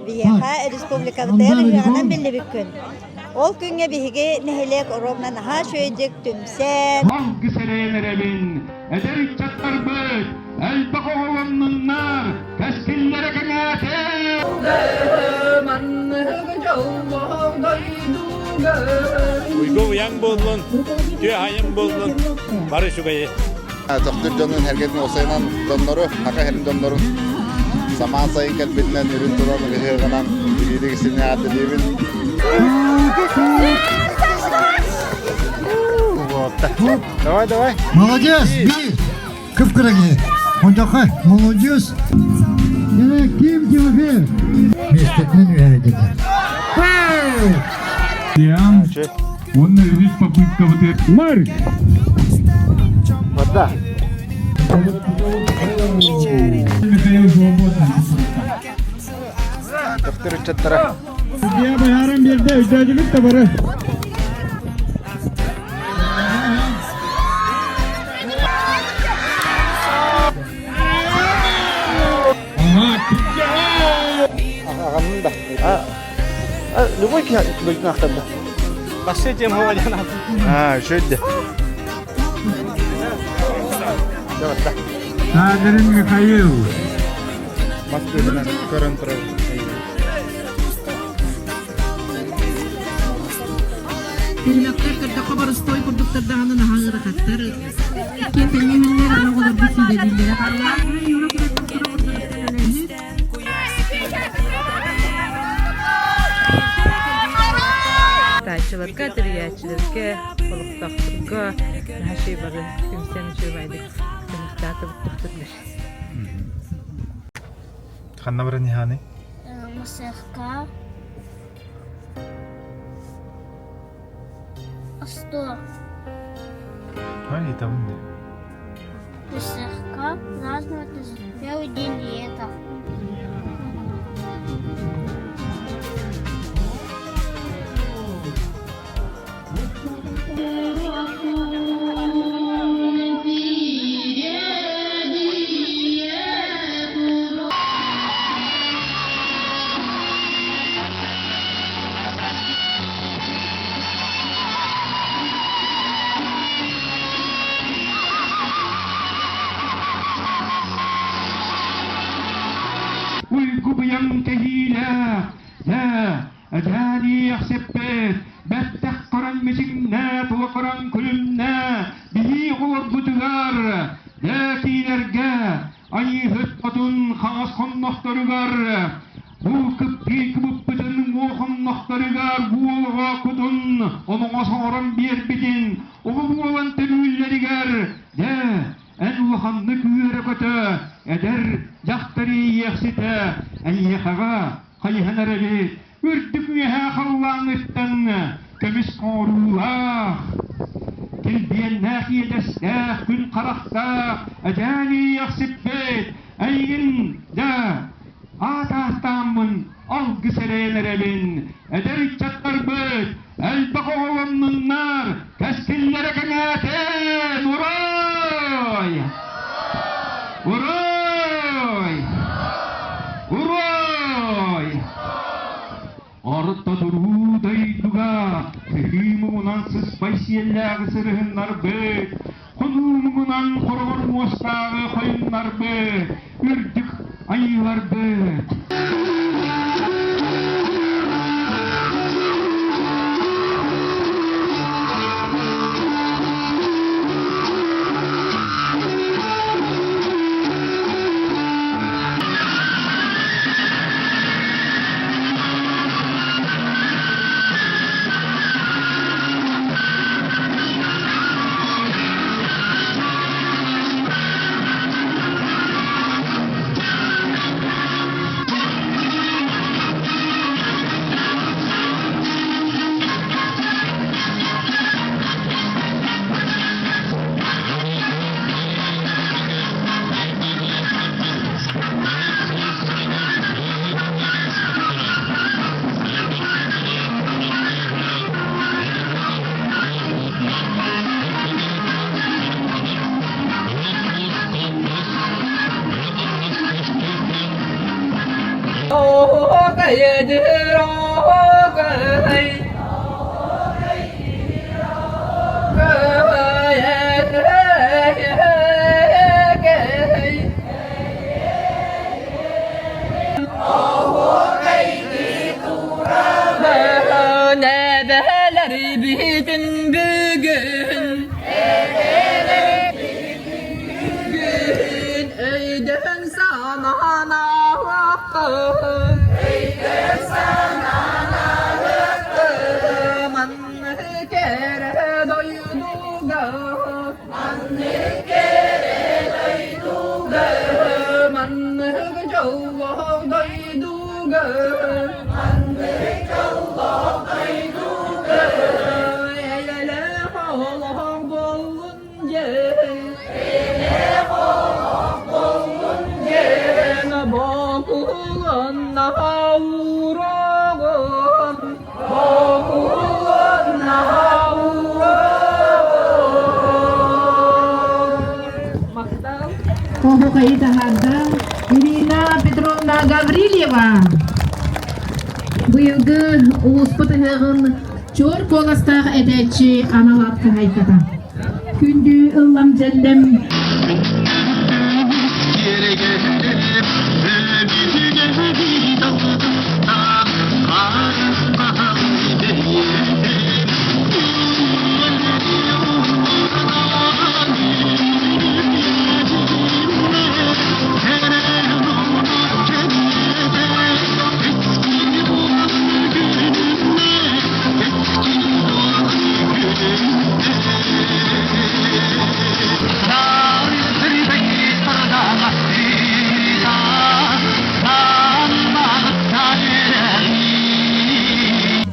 Биһиэхэ республикабытыгар ыһыаҕынан биллибит күн. Ол күҥҥэ биһиги нэһилиэк оруобуна наһаа үчүгэйдик түмсэн. Алгыс эрэйэн эрэбин, эдэр ыччаттарбыт, элбэх оҕолоннуннар, кэскиллэрэ кэҥээтэ! Уйгу уйаҥ буоллун, үтүө айым буоллун, бары үчүгэйи. Төхтүр дьонун эргэтин уопсайынан дьоннору, Хака сирин дьоннорун самаан сайын кэлбитинэн үрүн туран ыһыаҕынан билиилик истиҥник ааттыыбын. Давай, давай. Молодец, бей! Кып-кыра Онтохой, молодец. Ким Тимофеев? Миэстэтинэн үһээдэтэ. Диан, уонна үһүс попыткабытыгар Марк! Вода. Михаил свободно. Төхтөр ыччаттара. Судья быһааран биэрдэ, өйдөөдүгүт да бары. Аҕамын да. Любой киһи дойдутун ахтарда. Бассы тем хоҕа А, үчүгэй Давай, Садрин Михаил. Мас быһынан көрөн турар. Түһүмэхтэр көрдөххө боростуой курдуктар даҕаны наһаа ыарахаттар. Иккиэн тэҥҥэ иһэллэр, аны оҕолорбут сиидэлииллэрэ хаалла. Юра Тааччыларга, тэрийээччилэргэ, олохтоохторго наһаа үчүгэй бары түмсэн үчүгэй түмүктээтибит төхтүрлэр. Ханна баран иһаный? Мусырка. Что? Ай, там. Мусырка празднует первый день лета. Уйгу-быйаҥ кэһиилээх, дьэ, Эдээниэхсиппит, бэттэх көрөн мичиҥнээ, тула көрөн күлүмнээ, биһии оҕолорбутугар, дээкиилэргэ, айыыһыт хотун хаҥас хоннохторугар, бу кыптыы кыбыппытын уо хоннохторугар буолоҕо кутун оноҥос оҥорон биэрбитин оҕо буолан төрүүллэригэр, дьэ, эн улаханнык үөрэ-көтө, эдэр дьахтар иэйиэхситэ, эйиэхэҕэ хайыһан эрэбит, үрдүк үөһээ халлааҥҥыттан көмүс хоҥоруулаах, килбиэннээх иэдэстээх, күн харахтаах эдьээн иэйэхсиппит, эйигин дьэ аат ааттааммын алгыс эрэйэн эрэбин, эдэр ыччаттарбыт элбэх оҕолоннуннар, кэскиллэрэ кэҥээтин, уруй! Уруй! Уруй! Орто туруу дойдуга кыһыы муҥунан сыспай сиэллээҕи сырыһыннарбыт, хонуу муҥунан хороҕор муостааҕы хойуннарбыт, үрдүк айыыларбыт. Эбэлэрбитин бүгүн Бүгүн өйдөөн санаалааххын Маннык кэрэ дойдуга Маннык дьоллоох дойдуга Эйэлээх олох буоллун диэн Диэн бокулунна уурагын Бокулунна уурагын Махтал. Оһуохайы таһаарда Ирина Петровна Гаврильева. Быйылгы улууспут ыһыаҕын чуор куоластаах этээччи анал ат хаһайката. Күндү ыллам дьэллэм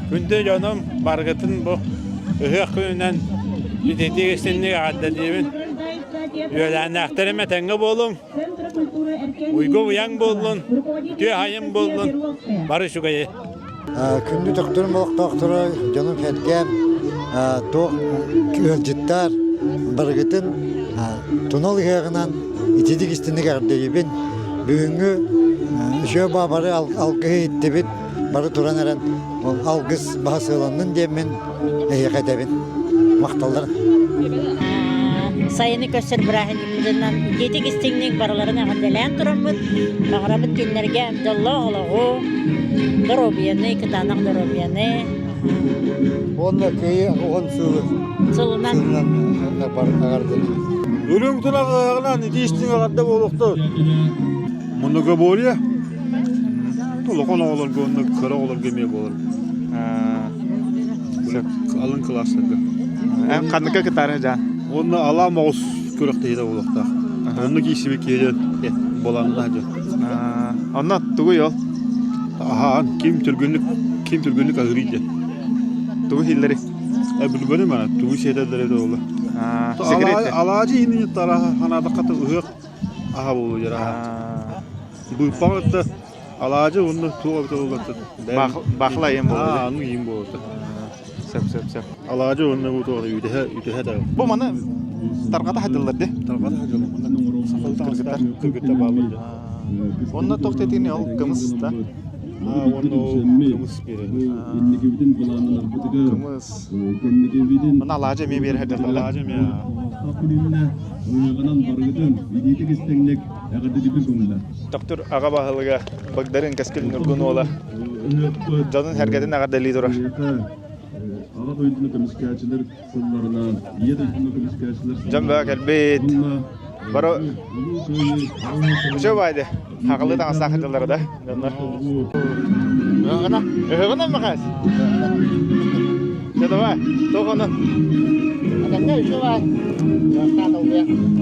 Күндү дьонум, барыгытын бу ыһыах күнүнэн ититии истинник эҕэрдэлиибин. Үөлээннээхтэрим этэҥҥэ буолуҥ, уйгу-уйаҥ буоллун, үтүө айым буоллун, бары үчүгэйи. Күндү төхтөрүм олохтоохторо, дьонум сэргэм, туох ыалдьыттар барыгытын тунал ыһыаҕынан ититик истинник эҕэрдэлиибин. Бүгүҥҥү үчүгэй бары алгыһы иттибит, бары туран эрэн ол алгыс баһа сыаланнын диэммин эһиэхэ этэбин. Махталлар. Сайыны көрсөр бырааһынньыкпытынан итиитик истиҥник барыларын эҕэрдэлээн тураммыт, баҕарабыт кинилэргэ дьоллоох олоҕу, доруобуйаны, кытаанах доруобуйаны. Уонна кыайыы уһун сылы сылынан эҕэрдэлиибит. Үрүҥ тунах ыһыаҕынан итии истиҥ эҕэрдэ буолуохтун. Многоборье Улахан оҕолорго уонна кыра оҕолорго эмиэ буолар. Алын кылаастарга. Эн ханныка кытаары дьаан? Уонна алаа моҕус күрэхтэһиитэ буолуохтаах. Оннук иисиби киһи боланна дьон. Онно тугуй ол? Аһаан ким түргэнник ким түргэнник аһырый диэн. Тугу хиллери? Билбэтим ана тугу сиэтэллэр эбит буолла. Секрет. Алаадьы иһин тараха ханаатахха ыһыах аһа буолуо дьэр аһа. Быыппаҕытта алаадьы уонна туох эбитэ буоллар Бахла иин буолуо. Аны иин буолуо. Сөп сөп сөп. Алаадьы уонна бу туох үтэһэ үтэһэ да. Бу маны тарҕата хадыллар де. Тарҕата хадыллар. Сахал кыргыттар кыргыттар бааллар. Онно туох тэтини ол кымыс да. Уонна ол кымыс берер. Кымыс. Мына алаадьы эмиэ берер хадыллар. Алаадьы эмиэ. Доктор аҕа баһылыга Багдарыын Кэскил Ньургун уола дьонун сэргэтин эҕэрдэлии турар. Дьон бөҕө кэлбит. Бары үчүгэй баайды. Хахылыы таҥастаах дьыллара да дьоннор. Ыһыҕына. Ыһыҕына Михась. Дьэ давай, туох ону? Атанна үчүгэй.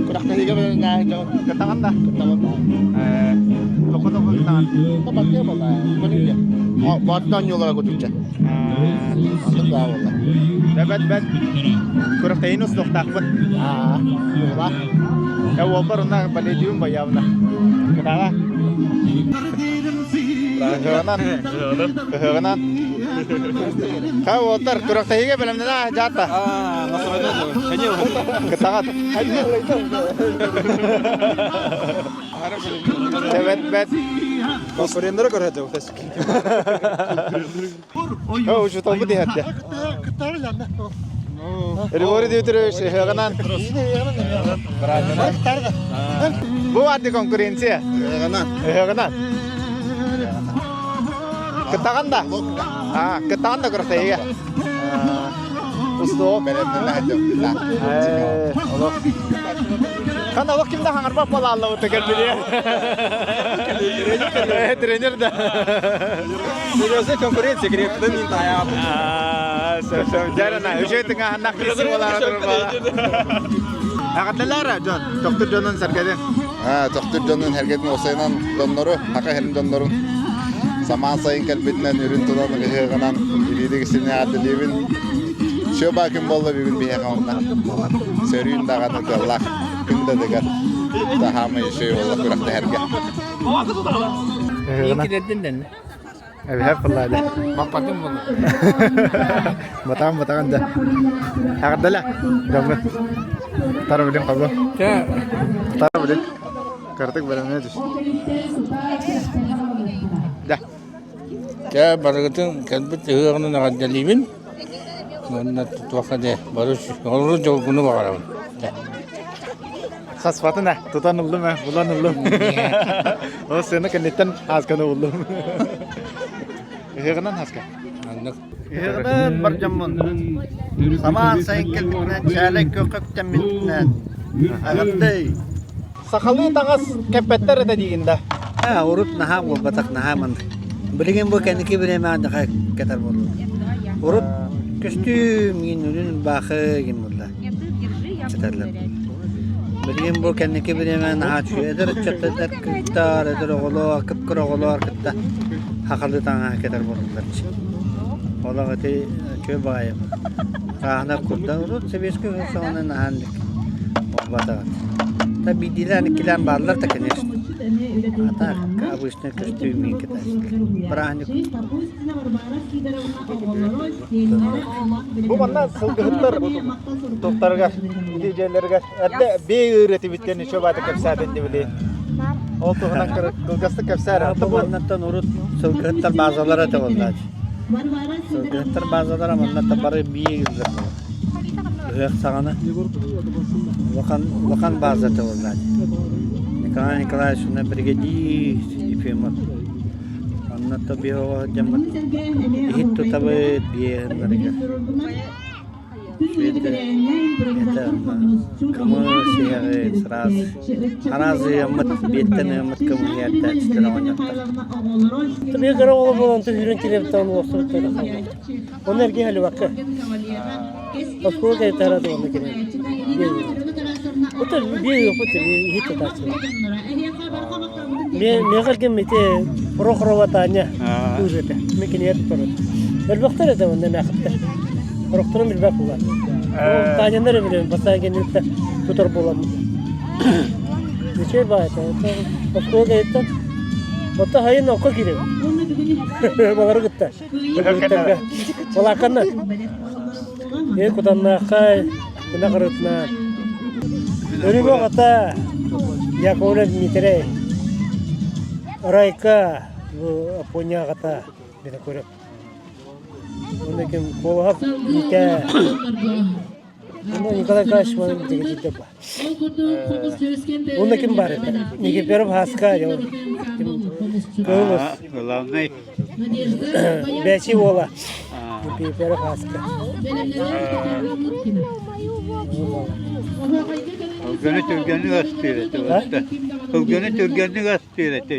Күрэхтэһиигэ Кытаҕын да? Току току кытаҕын. Боттон ньулара кутучча. Оннук баа буолла. Бэт бэт. Күрэхтэһиини устуохтаахпыт. Аа, уола. Э уолбар уна боледиум боявна. Кытаҕа. Ыһыҕынан. Ыһыҕынан. Ха уолтар күрэхтэһиигэ бэлэмнэнэ дьаата. Кытаҕат. Бэт бэт. Конкуреннары көрөдө утас. О, учуталбыт иһэрдэ. Ригорий Дмитриевич ыһыаҕынан. Бу барды конкуренция. Ыһыаҕынан. Ыһыаҕынан. Кыттаҕын да? А, кыттаҕын да күрэхтэһиигэ. Устуо. Олох. Хан олох ким да хаҥарбат буолааллабыт кэлбириэ. Тренер да. Серьезная конкуренция, крепкий не таяп. Дьарана, үчүгэй тыҥааһыннах киирсии буолаара турбала. Эҕэрдэлээр дьон, Төхтүр дьонун сэргэтин. Төхтүр дьонун сэргэтин уопсайынан дьоннору, саха сирин дьоннорун самаан сайын кэлбитинэн үрүн тунан ыһыаҕынан илиилик истиҥник эҕэрдэлиибин. Сүөба күн буолла бүгүн биһиэхэ онно. Сөрүүн даҕаны тыаллаах күн да дыгар. Таһаамай үчүгэй буолла күрэхтэһэргэ. Ыһыаҕынан. Эбиһэр пыллаада. Баппатым буолла. Батаан батаан да. Эҕэрдэлэ. Дьоҥҥо. Тара билин хабы. Тара билин. Картык бэлэмнэ түс. Да. Чэ, барыгытын кэлбит ыһыаҕынан эҕэрдэлиибин. Уонна туохха де бары олору дьолгуну баҕарабын. Саспатын э, тутан ыллым э, булан ыллым. Ол сыана кэнниттэн аасканы буллум. Ыһыаҕынан хаска. Ыһыаҕынан бар дьоммун. Самаан сайын кэлбитинэн, чээлэй күөххэ үктэммитинэн. Аҕырдай. Сахалыы таҥас кэппэттэр этэ диигин да. Ээ, урут наһаа буолбатах, наһаа маннык. Билигин бу кэнники бириэмэҕэ даха кэтэр буоллулар. Урут көстүүм гин үрүн баахы гин буолла. Кэтэллэр. Билигин бу кэнники бириэмэ наһаа үчүгэй. Эдэр ыччаттар кыттар, эдэр оҕолор, кып-кыра оҕолор кытта хахалы таҥаһа кэтэр буоллулар. Олох ити үчүгэй баҕайы. Хааһына курда урут сэбиэскэй саҕана наһаа инник буолбатах. Та биирдиилээн иккилээн бааллар да конечно. А так обычный костюм китайский. Праздник. Бу манна сылгыһыттар туохтарыгар, дьиэлэригэр эрдэ бээ ыырытыбыттан еще баата кэпсээтин дибили. Ол туһунан кылгастык кэпсээр. Бу маннаттан урут сылгыһыттар базалара этэ буоллааччы. Сылгыһыттар базалара маннаттан бары бии ыыллар Ыһыах саҕана улахан улахан база этэ буоллааччы. Николай Николаевич уонна биригэдьиир Ефимов Онно биһиги дьоммут иһит тутабыт биэһиннэригэр. Это кымыс иһэҕит сразу араас ыаммыт биэттэн ыаммыт кымыһыйардааччылар оҕонньоттор. Биир кыра оҕо буолан түһүүрүн килиэптэн уопсубуттара Оны эргэ халыбакка. Оскуола кайтара туонна кирен. Ото бии опыт иһит татааччы. Меҕер кеммите Прохорова Таня кыыс этэ. Мен кинигэ туттарар. Элбэхтэр этэ онно эмээхиттэр. Орохторун билбэт буолар. Танянар билем, бастаан кэнниттэн тутар буоламмыт. Ничего баайта. Оскуола кайыттан. Отто хайын окко кииребит. Балары кытта. Балаканна. Е кутаннааххай, ынах ырытна. Өрүгө ата Яковлев Дмитрий. Райка бу Апоня аҕата Винокуров. Онно ким Колоһов Митя Николай Николаевич манын Онно ким бар этэ? Никифоров Хаска, Кылыс. Главный. Бэчи уола. Никифоров Хаска. Ылгыны түргэнник астыыр этэ. Ылгыны түргэнник астыыр этэ.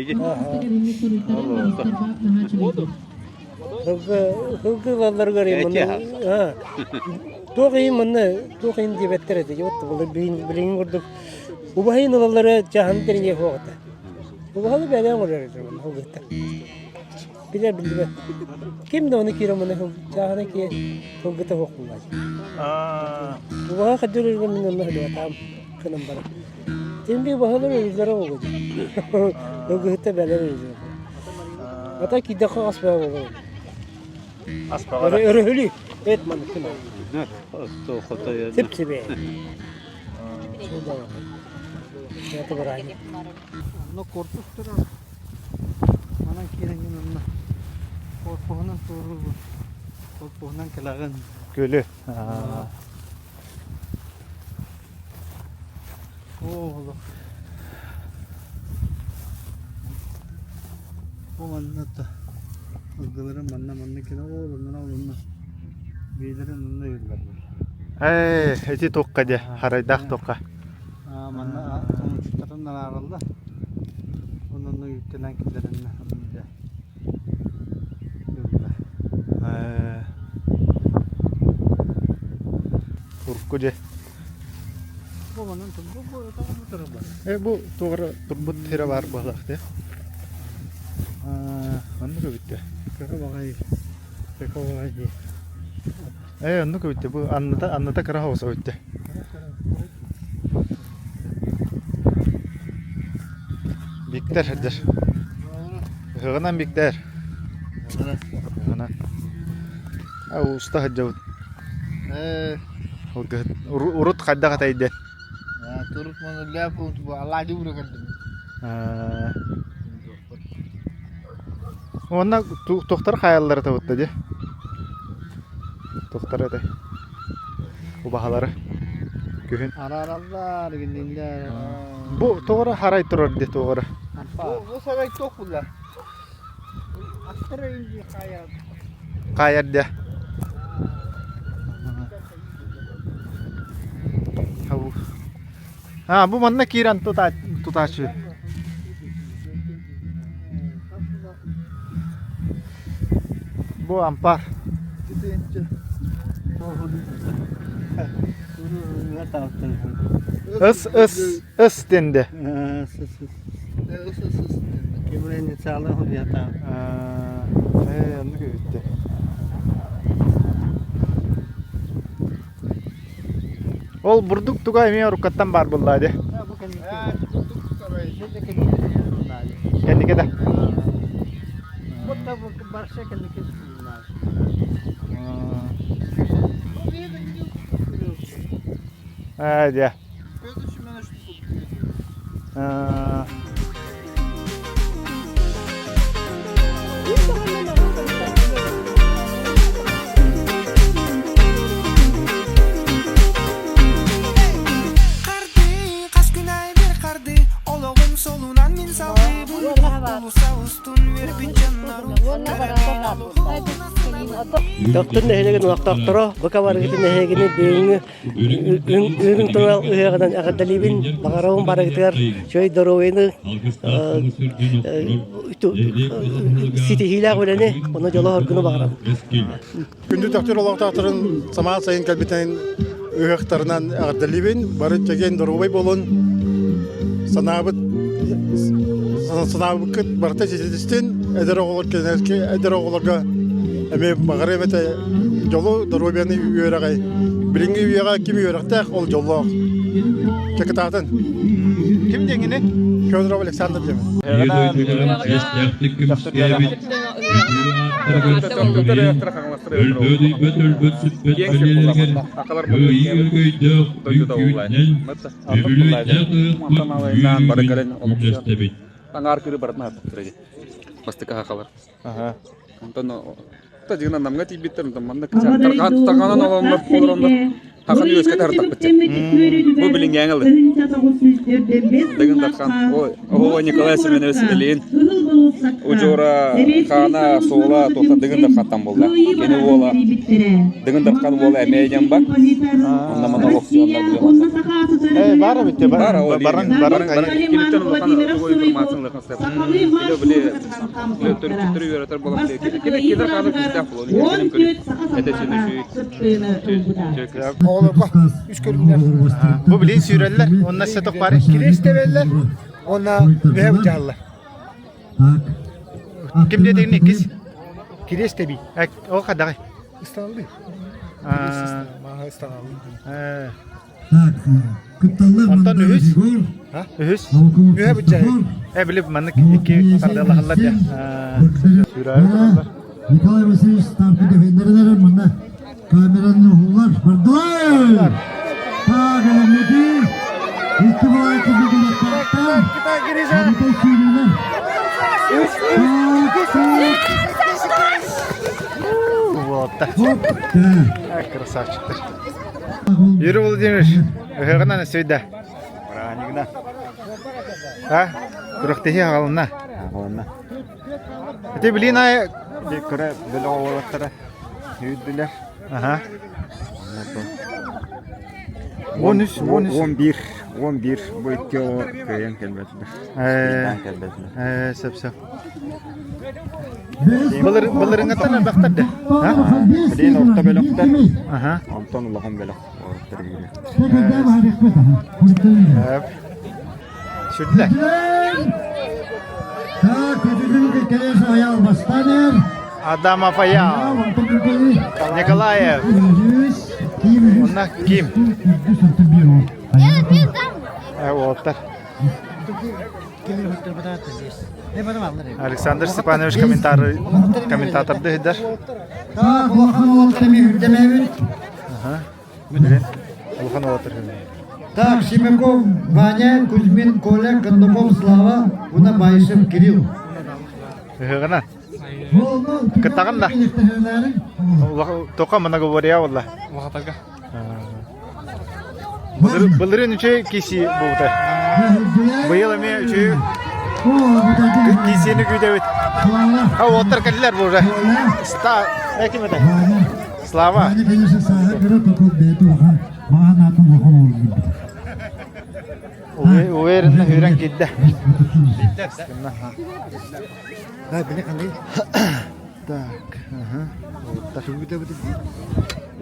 Сылгы ылалларыгар туох иһин манна туох иһин диэбэттэр этэ вот билигин курдук убаһын ылаллара дьаһан тэриҥэ суох этэ убаһалы бэйэлээн оҥорор этэ сылгыттар билэр биллибэт ким да ону киирэн манна чааһына киэ сылгыта суох буолааччы убаһа хайдах өлөргө мин онно сылдьыбатаҕым кынан баран тимби убаһалар өлөллөрө буолуо сылгыһыттар бэйэлэрэ өлөллөрө Ата киирдэххэ аспаҕа буолар. Аспаҕа Өрөһүлүү. Эт маннык Тип себе. Это барани. Ну, корпус турар. киирэҥҥин онно корпуһунан туоруубун. Корпуһунан кэлэҕин. Күөлү. Оо, олох. Бу манна да ылгыларын манна манна кэлэ ол онно ол онно биэлэрин онно ыйыллар. Ээ, ити туохха дьэ, харайдаах туохха. Манна тумучуттарын араараллар. Онон үүттэнэн киллэриннэ биирдэ. Ээ, урукку дьэ. Э, бу туох турбут сирэ баар буоллах дии. Оннук эбит Кыра баҕайы, кыра баҕайы дии. Ээ, оннук эбит бу анныта анныта кыра соҕус эбит Биктэр сылдьар. Ыһыҕынан Биктэр. Ыһыҕынан. А уста сылдьабыт. Урут хайдах этэй диэн. Турут маны алаадьы уура кэлдим. Уонна туохтар хаайаллара табытта дии. Туохтар этэй? Убаһалары. Күһүн. Араараллар, гинниллэр. Бу тоҕо харай турар дии тоҕо Бу сарай туох булла? Астара инди хаайар. Хаайар дии. А, бу манна киирэн тутааччы. Бу ампаар. Ыс ыс ыс дэнде. Ээ, оннук эбит Ол бурдук туга эмиэ уруккаттан баар буоллаа дии. Кэнники да. Ээ, дьэ. Тохтун нэһилиэгин олохтоохторо бука барыгытын нэһилиэгини бүгүҥҥү Үрүҥ тунал ыһыаҕынан эҕэрдэлиибин, баҕарабын барыгытыгар үчүгэй доруобуйаны, ситиһиилээх үлэни, ону дьолу-соргуну баҕарабын. Күндү төхтүр олохтоохторун самаан сайын кэлбитин ыһыахтарынан эҕэрдэлиибин. Бары чэгиэн доруобай буолун. Санаабыт санаабыккыт барыта ситистин. Эдэр оҕолор эдэр оҕолорго эмиэ баҕарыам этэ дьолу, доруобуйаны үөрэҕи. Билиҥҥи үйэҕэ ким үөрэхтээх, ол дьоллоох. Чакытаатын. Ким диэҥини? Федоров Александр диэмин. Өлбөдүйбэт өлбөт сүппэт бэлиэлэригэр кыайыы өрөгөйдөөх үҥкүүтүнэн үбүлүөйдээх ыһыахпыт үөрүүтүн үллэстэбит. Аҥаар кыры барытын аһаппыттара дии. Бастакы хахалар. Онтон дьиҥинэн Намҥа тиийбиттэр, онтон манна тарҕанан олороннор, олороннор хахан үөскэ тартахпыт. Бу билиҥҥээҥи ылы. Дыгын Дархан, о Николай Семенович Ильин удьуора хаана суола туохта Дыгын Дархантан буолла. Кини уола Дыгын Дархан уола эмиэ диэн бар. Онно манна олохсуйаллар билэн Э, баар эбит Бар, баран баран баран киниттэн улахан тугу информацияны ылыахха сөп. Биле биле төрүччүттөрү үөрэтэр буолан биле кини хаана күүстээх буолуо. Кини көрү этэ сүнү Оҕолорго үс көрүҥнэр. Бу билин сүүрэллэр, онно сеток баар. Кириэс тэбэллэр, уонна үһэ быдьааллар. Ким диэтигин иккис? Кириэс тэбии. Ол хадаҕай? Ыстаналыы. Мааһы ыстаналыы. Онтон үһүс? Үһүс? Үһэ быдьаайы. Э, били маннык икки тардыалаһаллар дьэ. Сүүрээри тураллар. Николай Васильевич Старков манна камераны уһуллар. Бардылар! Так, элемнети. Икки балайты бүгүн аттаттан. Абытай сүүрүүлэр. Үс, үс, үс. Вот так. Красавчиктар. Юрий Владимирович, ыһыаҕынан өссөйдө. Празднигына. А? Күрэхтэһии аҕалынна. Аҕалынна. Ити билин айы Кыра бөлөх оҕолоттара үүрдүлэр. Аха. 13, 13. 11, 11 бу икки оҕо кыайан кэлбэтилэр. Э, кэлбэтилэр. э, сөп сөп. Былыр былырыҥҥаттан элбэхтэр да. Билин орто бөлөхтөр. Аха. Онтон улахан бөлөх оҕолоттор киирэр. Сөп. Сүрдүлэр. Адамов Аял, Николаев, Онна Ким. Уолаттар. Александр Степанович комментатор комментаторды ыйдар. Улахан уолаттар Так, Семаков Ваня, Кузьмин Коля, Кондаков Слава, уна Баишев Кирилл. Ыһыгына. Кыттаҕын да. Тока многоборья буолла. Улахатарга. Былырыын үчүгэй киси буолбута. Быйыл эмиэ үчүгэй кисини күүтэбит. А уоттар кэллилэр бу уже. Ста, ким это? Слава. Уверенно хүрэн киирдэ. Так, ага.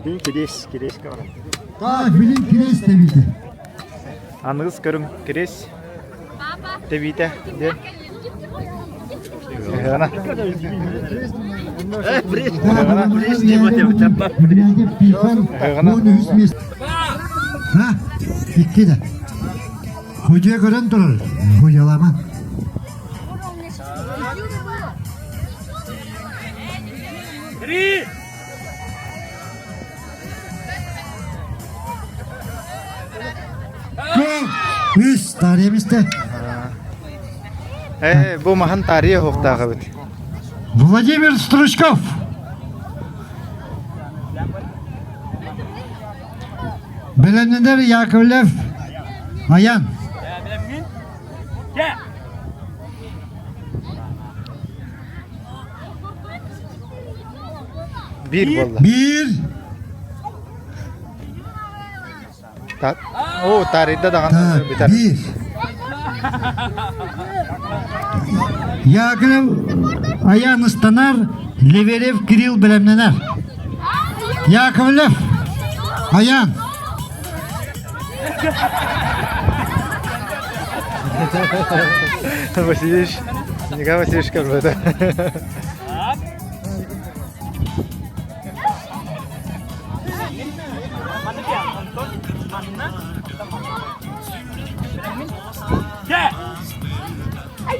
Билин кирес, кирес Так, билин кирес тэбиитэ. Аныгыс көрүҥ кирес тэбиитэ диэн. Ыһыана. Ыһыана. Ha, икки да. Худья көрөн турар. Худьялама. Три! Үс, таарыйа Э, бу маһын таарыйа оһохтаах эбит. Владимир Стручков. Бэлэмнэнэр Яковлев Аян. Биир буолла. Биир. О, таарыйда даҕаны бүтэр. Биир. Яковлев Аян ыстанар, Леверев Кирилл бэлэмнэнэр. Яковлев Аян. Васильевич, Николай Васильевич көрбөтө.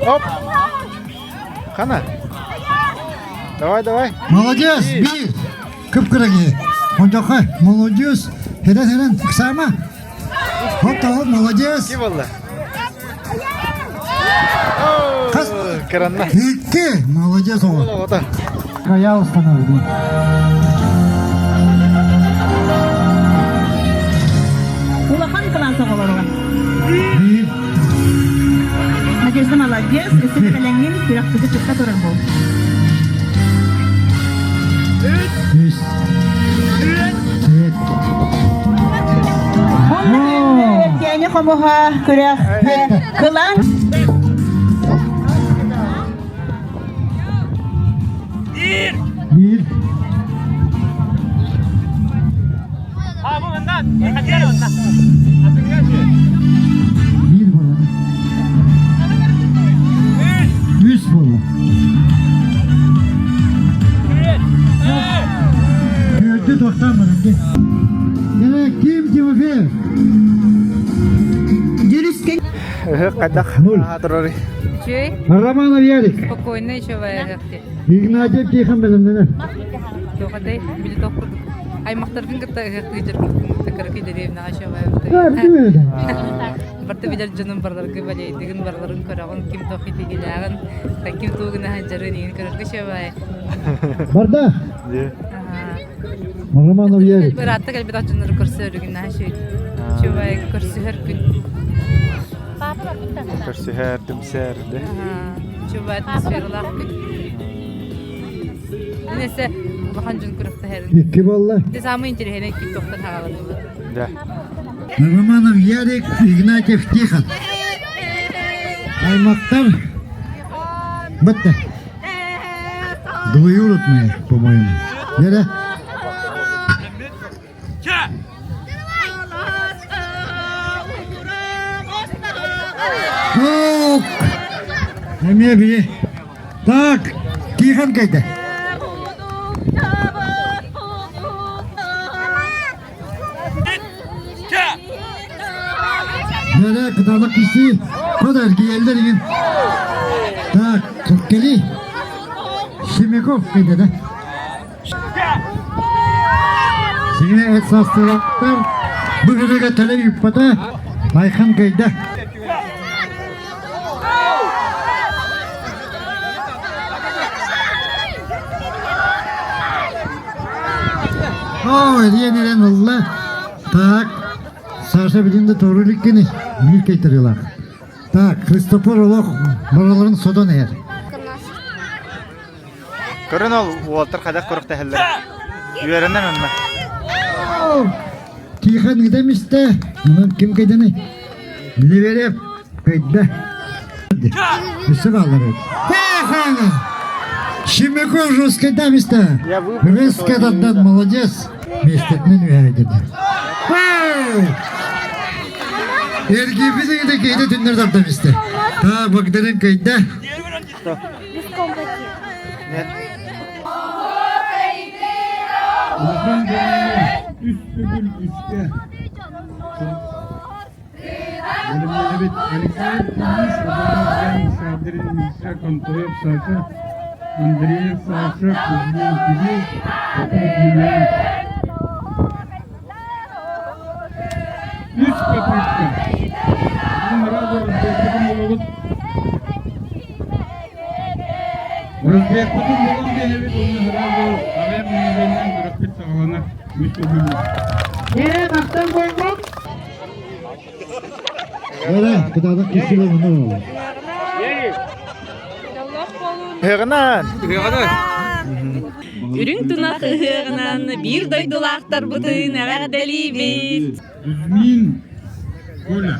Оп! Хана. Давай, давай. Молодец, би. Кып-кыраги. Онтохой, молодец. Херен, херен, сама. Хоп, хоп, молодец. Ким болла? Кыранна. Икки, молодец оҕо. Кая установлен. Улахан кылаас оҕолоругар. Биир. Надежда молодец, өссө кэлэҥҥин күрэхпити кытта турар буол. Үс. Төрт. Эркээни хомуһа күрэх кылаан Биир. Биир буолла. Үс буолла. Төрдү тохтоон баран дии. Ким Тимофеев? Дьүрүскэн Ыһык хайдах турарый? Үчүгэй. Романов Ярик. Спокойно еще ваярахти. Игнатьев Тихон бэлэмнэнэр. Тоҕотой, били тох курдук. Аймахтарбын кытта ыһыахтыы дьарбыппын кыракый дэриэбинэҕэ Барыта билэр дьонум барыларга балейдыгын, барыларын көрөҕүн, ким туох итигилээҕин, ким тугу гына сылдьарын иһин көрөргө үчүгэй. Барда. Романов Ярик. Быраатта кэлбит дьоннору көрсөрүгүн наһаа үчүгэй көрсүһэр күн. Көрсүһэр, түмсэр, да? Үчүгэй атмосфералаах күн. Несе улахан дьон күрэхтэһэрин. Икки буолла. Ити самый интересный күн тохтон хааланылар. Да. Романов Ярик, Игнатьев Тихон. Аймактар. Бытты. Двоюродные, по-моему. Да-да. Так. Эмиэ били. Так, Тихон кайда. Böyle кытаанах киси Куда эргийэллэр игин. Так, кэккэли. Семяков кайда да. Сиҥэ эт састыылаахтар бу күнүгэ төлө ыыппата Айхан кыайда. Оо, эриэн эрэн ылла. Так, Саша билин да туору иликкини, биир кэйтэрилаах. Так, Христофор олох бараларын содон иһэр. Көрөн ол уолтар хайдах көрөхтөһөллөр. Үөрэнэн онно. Тихон ыдам истэ. Онон ким кэдэни? Леверев кайда. Өссө баалар эбит. Шимяков жесткайдам истэ. Рыскадардан молодец. Миэстэтинэн үһээйдэнэ. Эргийбит ыйда кейде түннэр тардам истэ. Та Богданын кайда. Нет. Улахан дьоҥҥо үс төгүл үскэ бэлэмнэнэбит Александр Ильич Иванов Ян Шадрин Миша Контоев Саша Андреев Саша Кузьмин Кирилл Попов Юлиан Үс попытка. Бүгүн сразу разбекпытын булабыт. Разбекпытын булан биэрэбит уонна сразу аҕыйах миҥэбиэннэн күрэхпит саҕаланар. Үс төгүл. Ээ, махтал буоллун. Öyle, кытаанах киһи ону. Ыһыаҕынан! Ыһыаҕынан! Үрүҥ тунах ыһыаҕынан биир дойдулаахтарбытын эҕэрдэлиибит! Кузьмин Коля.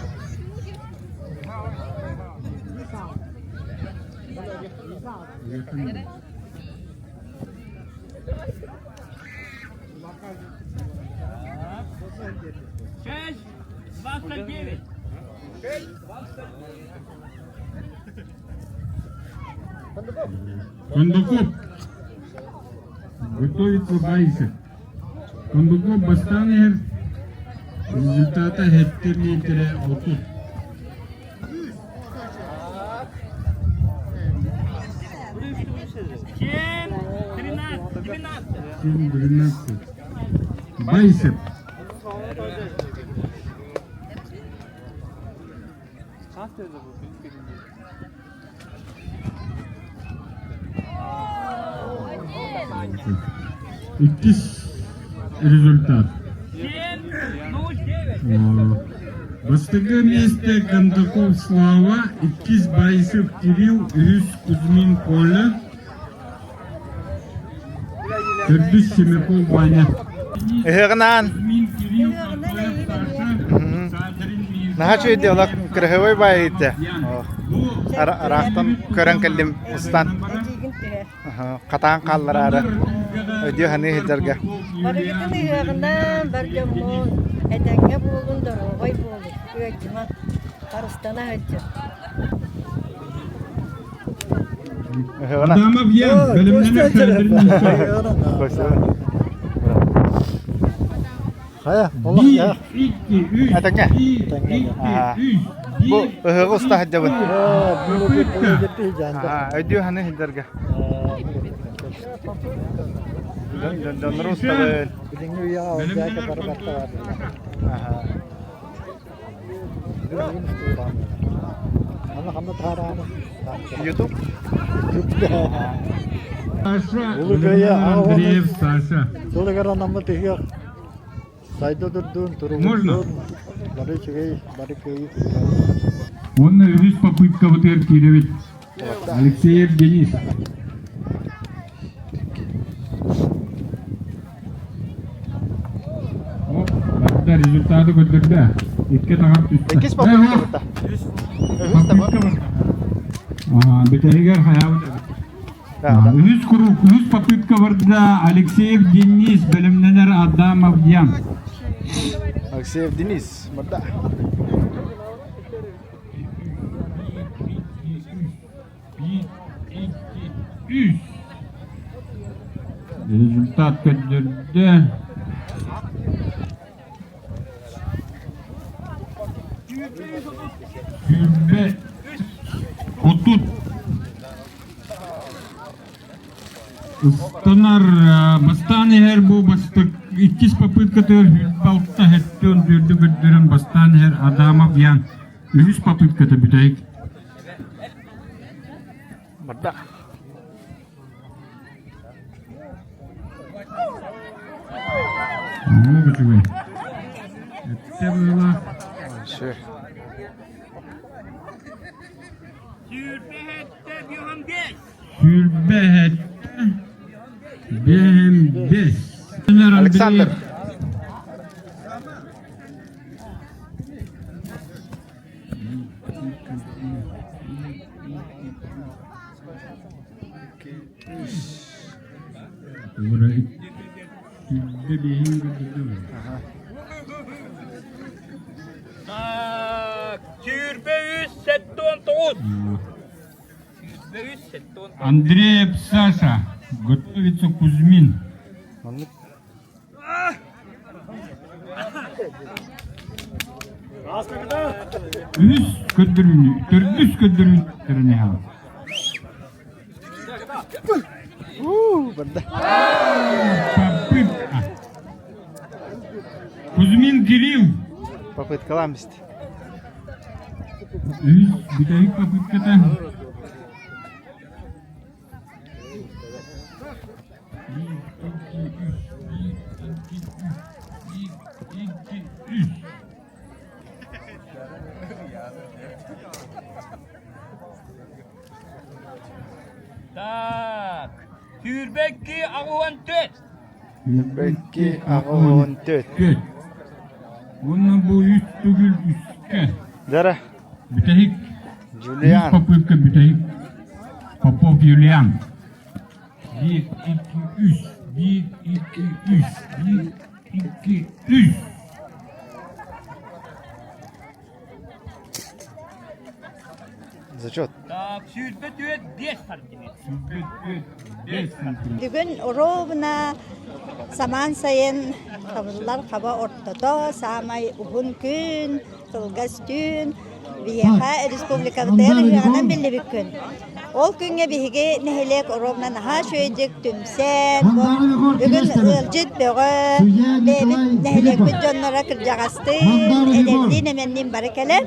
Шесть, 29. Кондаков. Готовится Байсев. Кондаков бастаан иһэр. Результата 7 миэтэрэ 30. 7, 13, 12. 7, 12. Байсев. Иккис результат. Бастакы миэстэ Кондаков Слава, иккис Байсов Кирилл, үһүс Кузьмин Коля, төрдүс Семяков Ваня. Ыһыаҕынаан Наһаа үчүгэй олох кыраһыабай баайы итэ. Араахтан көрөн кэллим устан. Хатаан хааллараары өйдүү саныы сылдьарга. Барыгытын ыһыаҕынан бар дьоммун этэҥҥэ буолун, доруобай буолун, ыалдьыман, харыстана сылдьын. Адамов Ян, бэлэмнэнэр Хайа, Этэҥҥэ. Бу ыһыаҕы уста сылдьабын. Өйдүү саныы сылдьарга. Дьоннору устабын. Билиҥҥи үйэҕэ ол дьээкэ бары барта баар. Билигин устуулаан. Аны ханна таһарааны? Ютуб. Саша, Улуу Кыайыы Андреев Саша. сылыгар анаммыт ыһыах сайда турдун, Можно? туругурдун, бары үчүгэй, бары кыайыы Уонна үһүс попыткабытыгар киирэбит. Алексеев Денис. Оп, барда результаты көрдөрдө. Икки таҕар түстэ. Иккис попытка барда. Үһүс да Попытка барда. Бүтэһигэр хайаабыт эбит. Үһүс круг, үһүс попытка барда Алексеев Денис, бэлэмнэнэр Адамов Ян. Алексеев Денис барда. Үс. Результат көрдөрдө. Сүүрбэ 30 Ыстанар бастаан иһэр бу бастык иккис попыткатыгар 26 хэттион дүрдү көрдөрөн бастаан иһэр Адамов Ян үһүс попытката бүтэһик. Барда. Оо, үчүгэй. Эттэ быылаах. Шө. Сүүрбэ сэттэ биэс. Александр. Сүүрбэ үс 79. Андреев Саша, готовится Кузьмин. Үһүс көрдөрүүнү, төрдүс көрдөрүүнү Попытка. Кузьмин Кирилл. Попыткалаан бисти. Үһүс бүтэһик попытката. Так, сүүрбэкки аҕуһан түөт. Сүүрбэкки аҕуһун түөт. Уонна бу үс төгүл үскэ. Дара. Бүтэһик. Джулиан. Попытка бүтэһик. Попов Юлиан. Биир, икки, үс. Биир, икки, үс. Биир, икки, үс. Зачет. Так, 104 5 сантиметр. 104 5 сантиметр. Бүгүн ровно самаан сайын хабыллар хаба ортото саамай уһун күн, кылгас түүн биһиэхэ республикабытыгар ыһыаҕынан биллибит күн. Ол күҥҥэ биһиги нэһилиэк ровно наһаа үчүгэйдик түмсэн, бүгүн ыалдьыт бөҕө, бэйэбит нэһилиэкпит дьонноро кырдьаҕастыын, эдэрдиин-эмэнниин бары кэлэн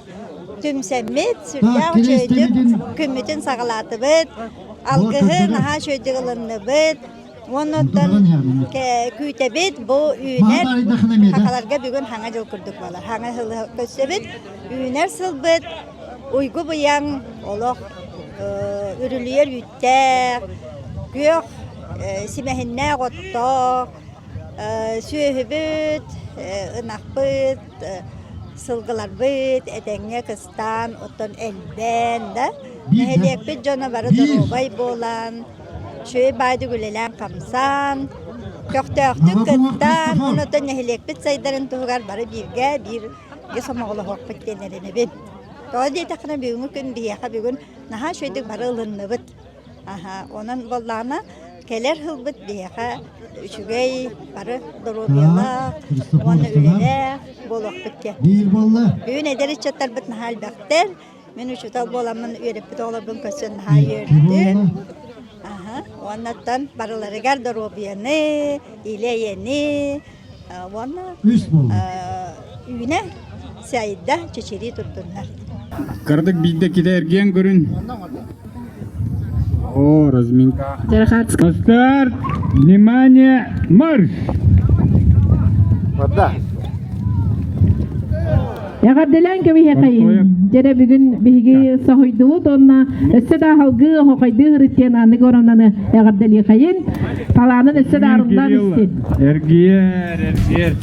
түмсэммит, сүрдээх үчүгэйдик күммүтүн саҕалаатыбыт, алгыһы наһаа үчүгэйдик ылынныбыт. Уонна оттон күүтэбит бу үүнэр хахаларга бүгүн хаҥа дьыл курдук буолар. Хаҥа сылы көрсөбүт. Үүнэр сылбыт уйгу быйаҥ олох үрүлүйэр үүттээх, күөх симэһиннээх оттоох, сүөһүбүт, ынахпыт, сылгыларбыт этэҥҥэ кыстаан, оттон элбээн да нэһилиэкпит дьоно бары доруобай буолан, үчүгэй баайдык үлэлээн-хамсаан, көхтөөхтүк кыттан, онон нэһилиэкпит сайдарын туһугар бары бииргэ бииргэ сомоҕолоһуохпут диэн эрэнэбин. Тоҕо диэтэххинэ бүгүҥҥү күн биһиэхэ бүгүн наһаа үчүгэйдик бары ылынныбыт. Аһа, онон буоллаҕына кэлэр сылбыт биһиэхэ үчүгэй, бары доруобуйалаах уонна үлэлээх буолуохпут диэн. Бүгүн эдэр ыччаттарбыт наһаа элбэхтэр. Мин учуутал буоламмын үөрэппит оҕолорбун көрсөн наһаа үөрдүм. Аһа. Уоннаттан барыларыгар доруобуйаны, илэ-эйэни уонна үүнэ сайда чэчирии турдуннар. Кырдык биирдэ ките эргиэн көрүн. О, разминка. Старт! Внимание, марш! Вода. Эҕэрдэлээн кэбиһиэхэйин. Дьэрэ бүгүн биһиги соһуйдубут уонна өссө да аһалгыы оһохойдуу ырыттиэн аныгы оронаны эҕэрдэлиэхэйин. Талаанын өссө да арыллан истин. Эргиэр, эргиэр.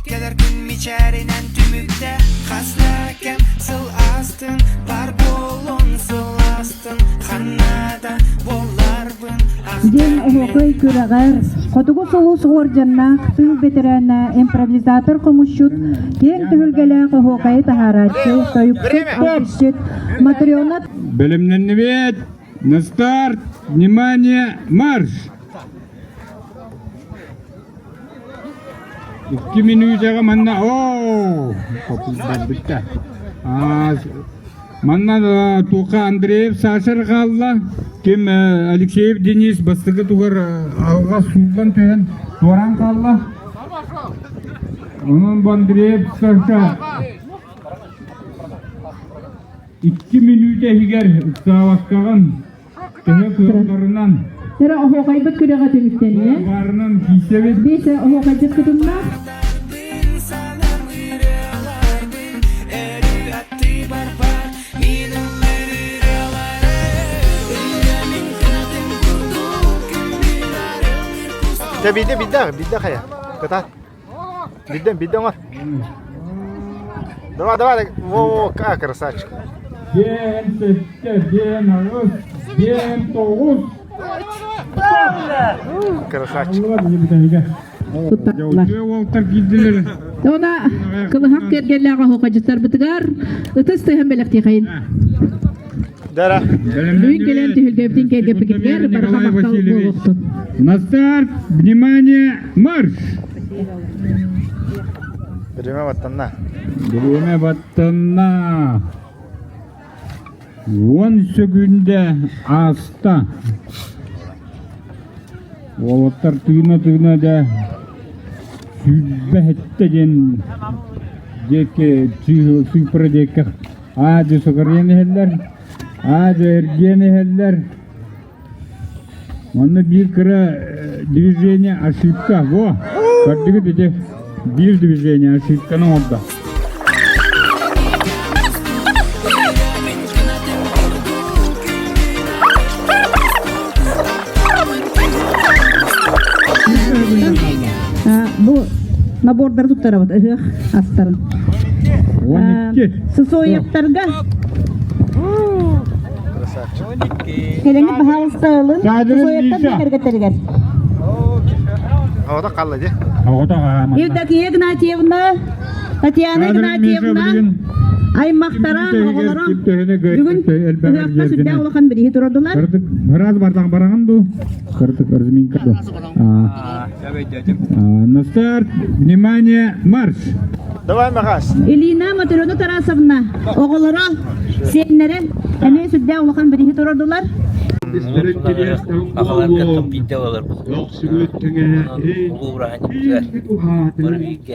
Кэлэр күн мичээринэн түмүктэ Хас да кэм сыл аастын Бар буолун сылаастын Ханна да буолларбын Диэн оһуокай күрэҕэр Хотугу сулус уордьаннаах тыыл бэтэрээнэ, импровизатор хомусчут, киэҥ түһүлгэлээх оһуокайы таһаарааччы, тойуксут, алгысчыт Матрена Бэлэмнэннибит! На старт! Внимание! Марш! Икки мүнүүтэҕэ манна оо барбыта. Манна туохха Андреев Саша хаалла. Ким Алексеев Денис бастакы тугар алҕас сууллан түһэн туораан хаалла. Онон бу Андреев Саша икки мүнүүтэ иһигэр ыксаабаккаҕын Төһө кыалларынан. Эрэ оһуохайбыт күрэҕэ түмүктэннэ. Баарынан киисэбит. Биэс оһуохайдьыт кытынна. Дьэ биирдэ биирдэ биирдэ хайа. Кытаат. Бидден, бидден оҥор. Давай, давай, во, во, красавчик. Диэн сэттэ, диэн аҕыс, диэн тоҕус. Красавчик. Уолтар киирдилэр. Она кылыһах кэргэннээх оһуохайдьыттарбытыгар ытыс тыһын бэлэхтиэхэйин. Дара. Бүгүн кэлэн түһүлгэбитин кэргэппитигэр барҕа махтал буолуохтун. На старт, внимание, марш! Время баттанна. Время баттанна. Уон сөкүүндэ ааста. Уолаттар тыына-тыына да сүүрбэ сэттэ диэн диэки цифра диэки аа-дьуо сыҕарыйан иһэллэр, аа-дьуо эргийэн иһэллэр. Манна биир кыра движение ошибка. Во! Көрдүгүт ити биир движение ошибканы оҥордо. Бу набордары туттарабыт ыһыах астарын. Сысоевтарга Кэлэҥҥит баһаалыста ылын. Сысоевтар дьиэ кэргэттэригэр. Оҕото қалла дьэ. Оҕото хаамата. Евдокия Игнатьевна, Татьяна Игнатьевна аймахтара, оҕолоро бүгүн ыһыахха сүрдээх улахан бирииһи турардылар. Раз бардах бараҕын дуу? Кырдык разминка ду. На старт, внимание, марш! Давай, Махас. Илина Матрена Тарасовна оҕолоро, сиэннэрэ эмиэ сүрдээх улахан бирииһи турардылар. Ахалар биирдэ олорбут. Улуу бырааһынньыктар бары бииргэ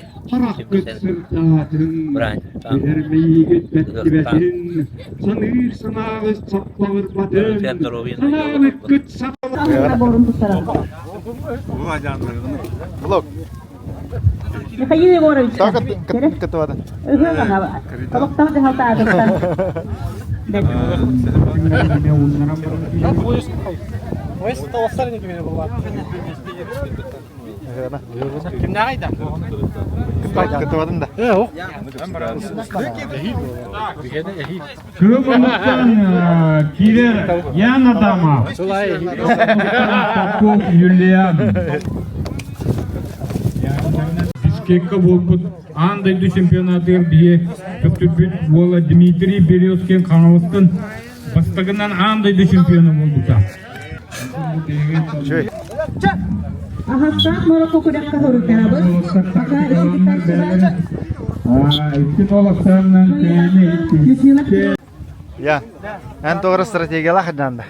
Блок. Михаил Егорович. Кытыбады. Олохтоох дьаһалта аатыттан. Кытыбадым да. Кыргызстан киирэр Ян Адамов, Попов Юлиан. Бишкекка буолбут аан дойду чемпионатыгар биһи төхтүрбүт уола Дмитрий Березкин Хаҥаластан бастакынан аан дойду чемпиона буолбута. Аһастаах Марокко күрэххэ хоруйтарабыт. Пока иситиккаччылар. Икки толоктарынан кээни икки. Я. Эн тоҕо стратегиялаах дьаанда.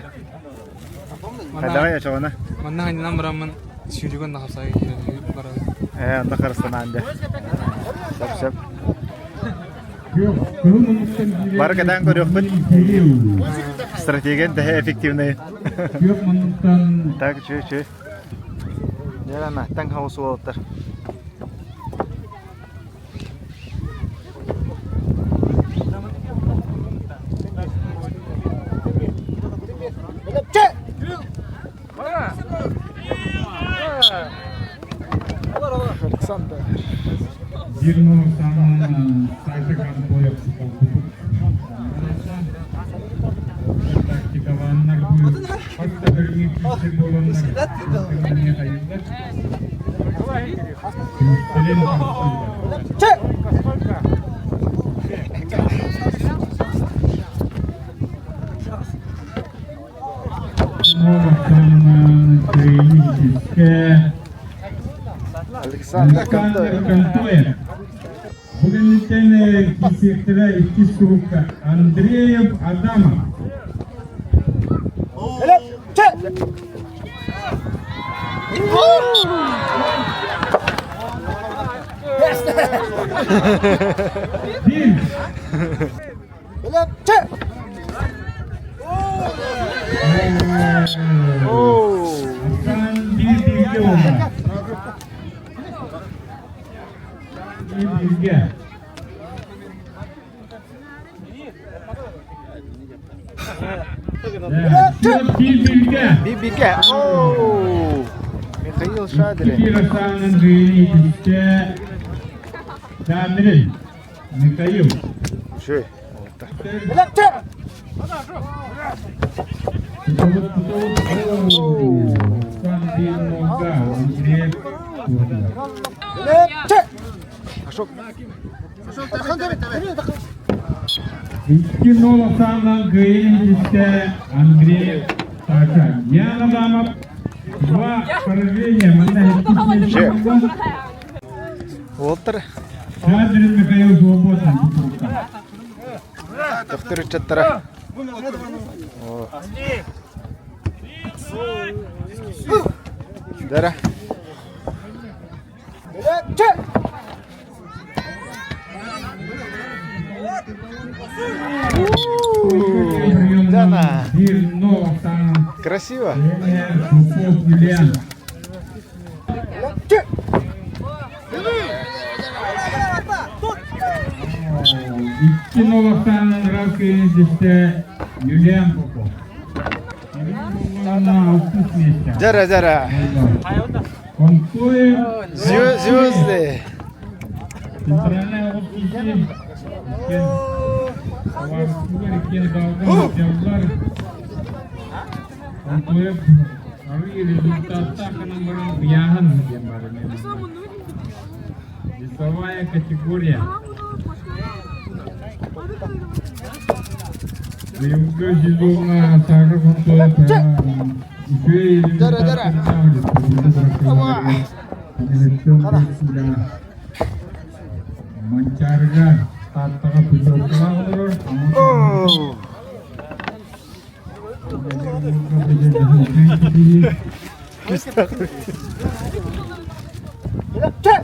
Хайдаҕай очоҕуна? Манна ханнан бараммын сүүрүгэн нахапсаҕа киирэн барабын. Ээ, онно харыстанаан дьэ. Сөп сөп. Бары кэтээн көрүөхпүт. Стратегиян төһө эффективный. Так, чү чү. Дьэ, таҥ хаус уолаттар. Александр. Александр Контоев. Бүгүнүттэн кисиэктэрэ иккис курукка Андреев Адамов. Бибигэ. Оу! Михаил Шадрин. Шадрин. Михаил. Ши. Икки нолосаанан кыайын истэ Андрей Саша. Ян Адамов два поражения. Манна Уолтар. Шадрин Михаил Свободный. Төхтөр ыччаттара. Дара. Дана. Красиво. Икки нолохтаанан киирдистэ Юлиан Попов. Дара, дара. Звезды. Центральная область Весовая категория. Быйылгы сезоҥҥа Саша Фонтоев үчүгэй Манчаарыга Тааттаҕа путевкалаах олорор. Так,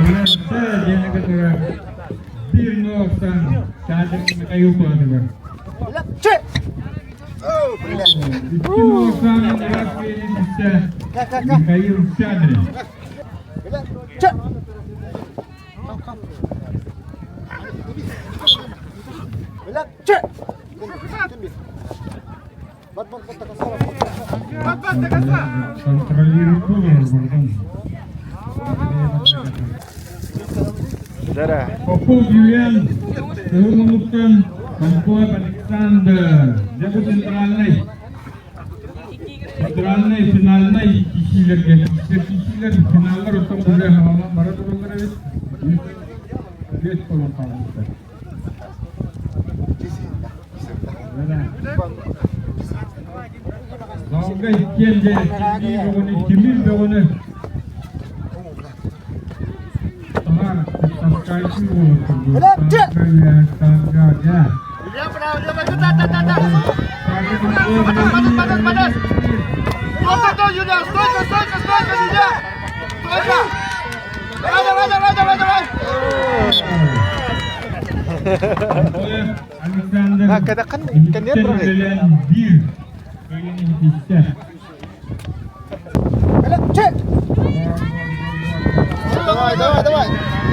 үһүс курукка Биир нуоктан Саадыр Михаил Платова. Икки нуоктан Михаил Чадрин. Попов Юлиан, Кызыл Попов Александр. Дьэ бу центральнай центральнай финальнай киирсиилэргэ киирсиилэр финаллар оттон уже хаалан бара тураллар эбит. Үс болон хаалбыттар. Залга иккиэн дьэ бөҕөнү тимир бөҕөнү Давай, давай, давай.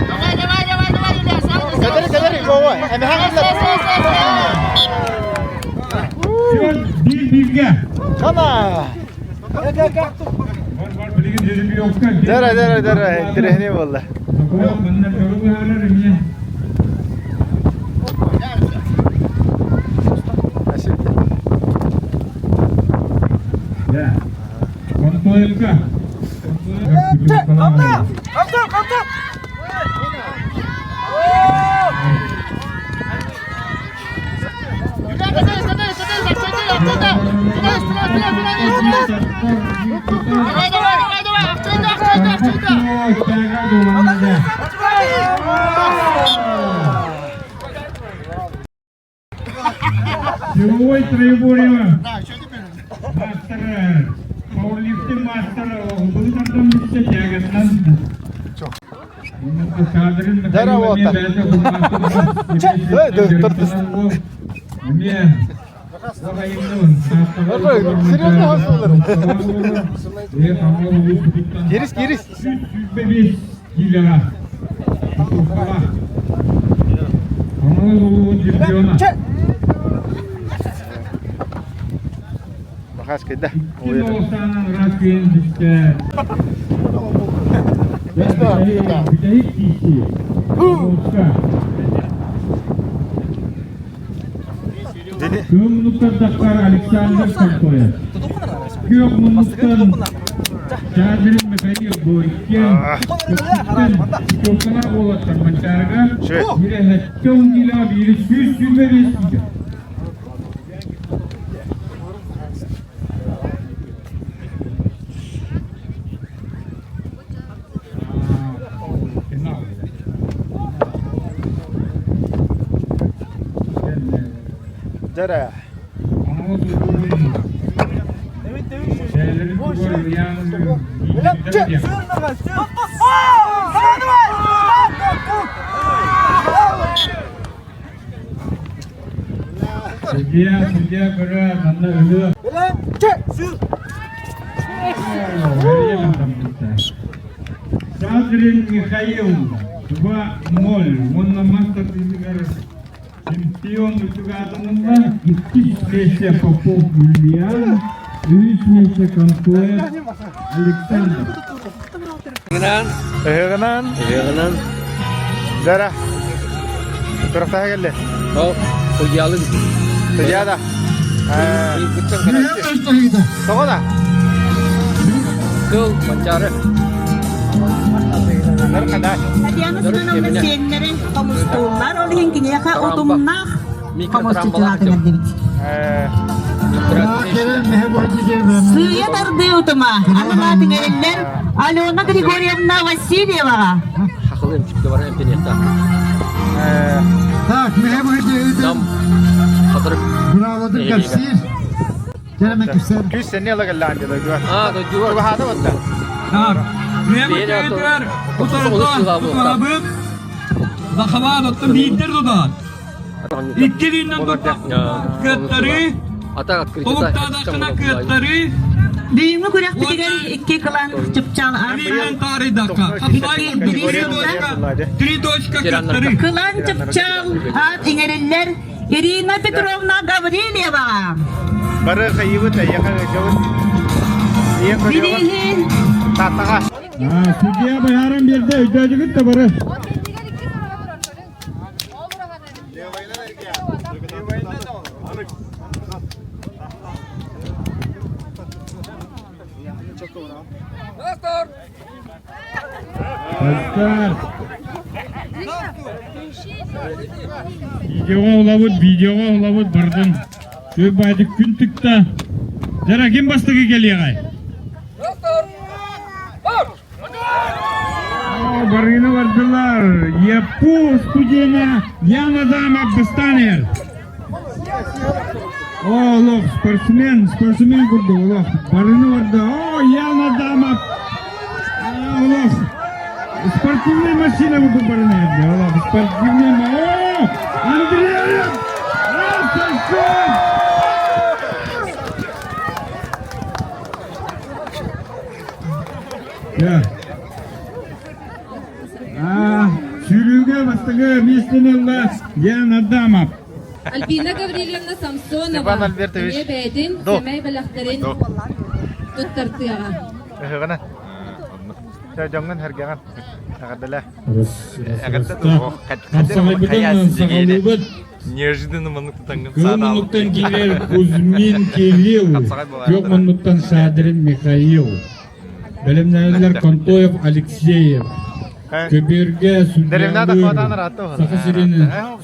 Давай, давай, давай, давай, Юля, Кадери, кадери, вова. Биир-бииргэ. Кана. Дара, дара, дара, интереснее было. Контоевка. Силовой троеборье мастера, пауэрлифтинг мастера, улуутардан бүтте тягаттан. Дара вот. Серьезно хасылар. Кирис, кирис. Махас кайда. Күн мунуктар Александр Контоев. Күөх мунуктан Чадрин Михаил Бойкен. Көккана болаттар Манчарга. Бире хәттен килә, бире 125 килә. Дара. Судья, судья, көрө, манна өлүө. Садрин Михаил 2-0. Он на мастер чемпион Утюгатанында. Икки миэстэ Попов Юлиан, үс миэстэ Контоев Александр. Ыһыгынан. Ыһыгынан. Дара. Кырахтаһа келле. О, судьялы. Судья да. Тоҕо да? Кыл, Манчары. Татьяна Семеновна сиэннэрин хомустууллар, ол иһин киниэхэ утумнаах хомусчутунаатын эрдибит. Сыыйа тардыы утума аналаатын эрэллэр Алена Григорьевна Васильеваҕа. Хахылын чүккэ баран эмтениэхтээх. Так, меhe быһыты Хатырык. Браво кэпсиир. Кэлэмэ кэпсээр. Күс сэнни ала кэллээн деді. А, дойдугар. Тугаһаата батта. Так, Прямо утарда Захаван оттон биирдер тутаат. Иккилииннэн кыаттары, тобуктаадаххына кыаттары, Бүгүҥҥү күрэхпитигэр икки кылаан чыпчаал Три точка кыаттары. Кылаан чыпчаал аат иҥэриллэр Ирина Петровна Гаврильеваҕа. Бары хайыбыт, эйиэхэ ыалдьабыт. Ийэ Бирииһин Тааттаҕа. Судья быһааран биэрдэ, өйдөөдүгүт да бары. Старт! Видеоға улабыт, видеоға улабыт бардын. Көп байды күн тыкта. Жара ким бастығы келеғай? Барыны бардылар. Япу студена Яна Дама Бастанер. О, олох, спортсмен, спортсмен курдук, олох. Барыны барды. О, Яна Дама. Олох. Спортивная машина курдук барыны эрде. Олох, спортивная О, Андреев! Красавчик! Сүүрүүгэ бастакы миэстэни ылла Ян Адамов. Альбина Гаврильевна Самсонова Степан Альбертович. эмиэ бэйэтин До. сэмэй бэлэхтэрин туттартыаҕа. Ыһыгына. Чэ, дьоҥҥун сэргэҕин. Эҕэрдэлээ. Хапсаҕайбытын саҕалыыбыт. Неожиданно маннык тутаҥҥын Кыыл муннуктан киирэр Кузьмин Кирилл, күөх муннуктан Шадрин Михаил. Бэлэмнэнэллэр Контоев Алексеев. Көбүөргэ судьялыыр Саха сирин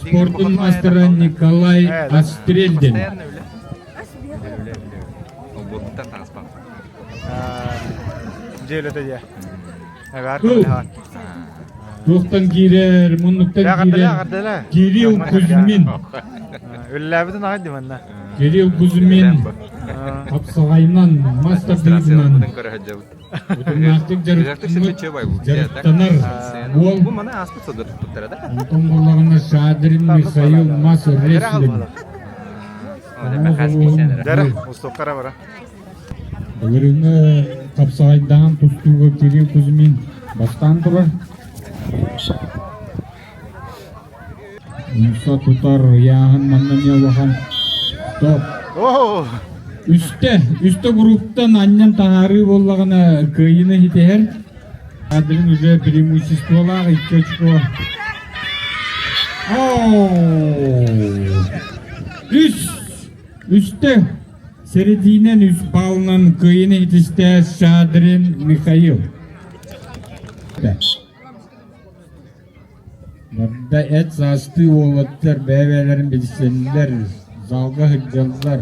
спордун маастара Николай Астрельдин. Кыл туохтан киирэр, муннуктан киирэр Кирилл Кузьмин. Үллээбитин аҕай диманна. Кирилл Кузьмин хапсаҕайынан мас тардыытынан утумнаахтык дьарыктанар уол. Онтон буоллаҕына Шадрин Михаил мас рестлинг. Былырыыҥҥы хапсаҕайдаан тустууга Кирилл Кузьмин бастаан турар. Умса тутар ыйааһын манна эмиэ улахан. Стоп. Үстэ, үстэ групптан анньан таһаарыы буоллаҕына кыайыыны ситиһэр. Адрин уже преимуществолаах икки очко. Үс! Үстэ! Серединэн үс баллынан кыайыыны ситистэ Шадрин Михаил. Барда эт саастыы уолаттар бэйэ-бэйэлэрин билсэллэр, залга сылдьаллар,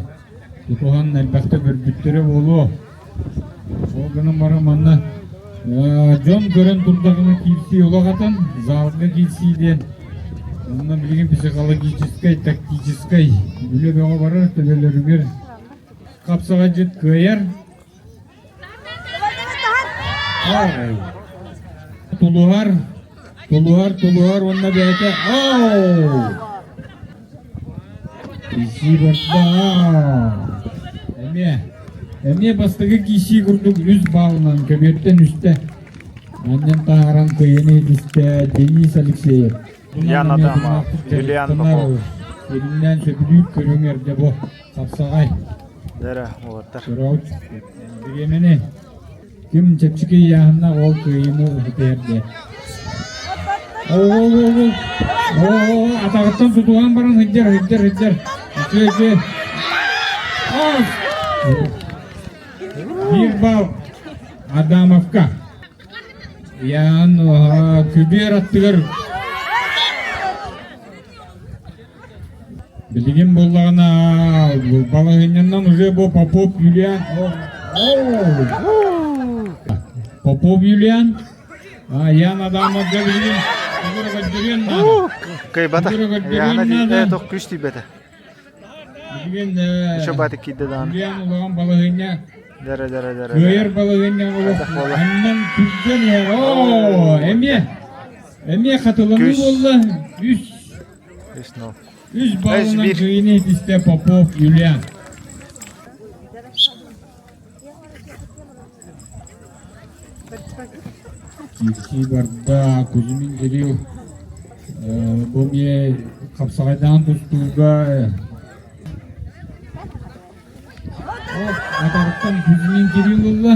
тутуһан элбэхтэ көрбүттэрэ буолуо. Ол гынан баран манна дьон көрөн турдаҕына киирсии олох атын, залга киирсии диэн онно билигин психологическай, тактическай үлэ бөҕө барар, төбөлөрүгэр хапсаҕайдьыт кыайар. Тулуһар, тулуһар, тулуһар уонна бэйэтэ оу! Киисии барда. Эмиэ, эмиэ бастакы киисии курдук үс баалынан көбүөртэн үстэ. Анньан таһааран кыайыыны ситистэ Денис Алексеев. Ян Адамов, Юлиан Попов. Илиннээн сөбүлүүр көрүҥ эрдэ бу хапсаҕай. Дэрэ, уолаттар. Бириэмэни ким чэпчэки ыйааһыннаах ол кыайыыны ситиһэр диэн. Ол, ол, ол, ол, атаҕыттан тутуһан баран сылдьар, сылдьар, сылдьар. Үчүгэй, үчүгэй. Биир балл Адамовка. Ян күбүөр аттыгар Билигин буоллаҕына балаһыанньанан уже бу Попов Юлиан Попов Юлиан Ян Адамовга билигин көрдөрүөн наада. Кыайбата. Көрдөрүөн наада. Тох күс тиийбэтэ. Билигин Еще баатык киирдэ даҕаны. Юлиан улахан балаһыанньа Дэрэ дэрэ дэрэ. Кыайар балаһыанньа аннан түргэн иһэр. Оо, эмиэ эмиэ хатыланыы буолла. Үс Үс нол. Үс баллынан кыайыыны ситистэ Попов Юлиан. Киирсии барда Кузьмин Кирилл бу эмиэ хапсаҕайдаан тустууга атаҕыттан Кузьмин Кирилл ылла.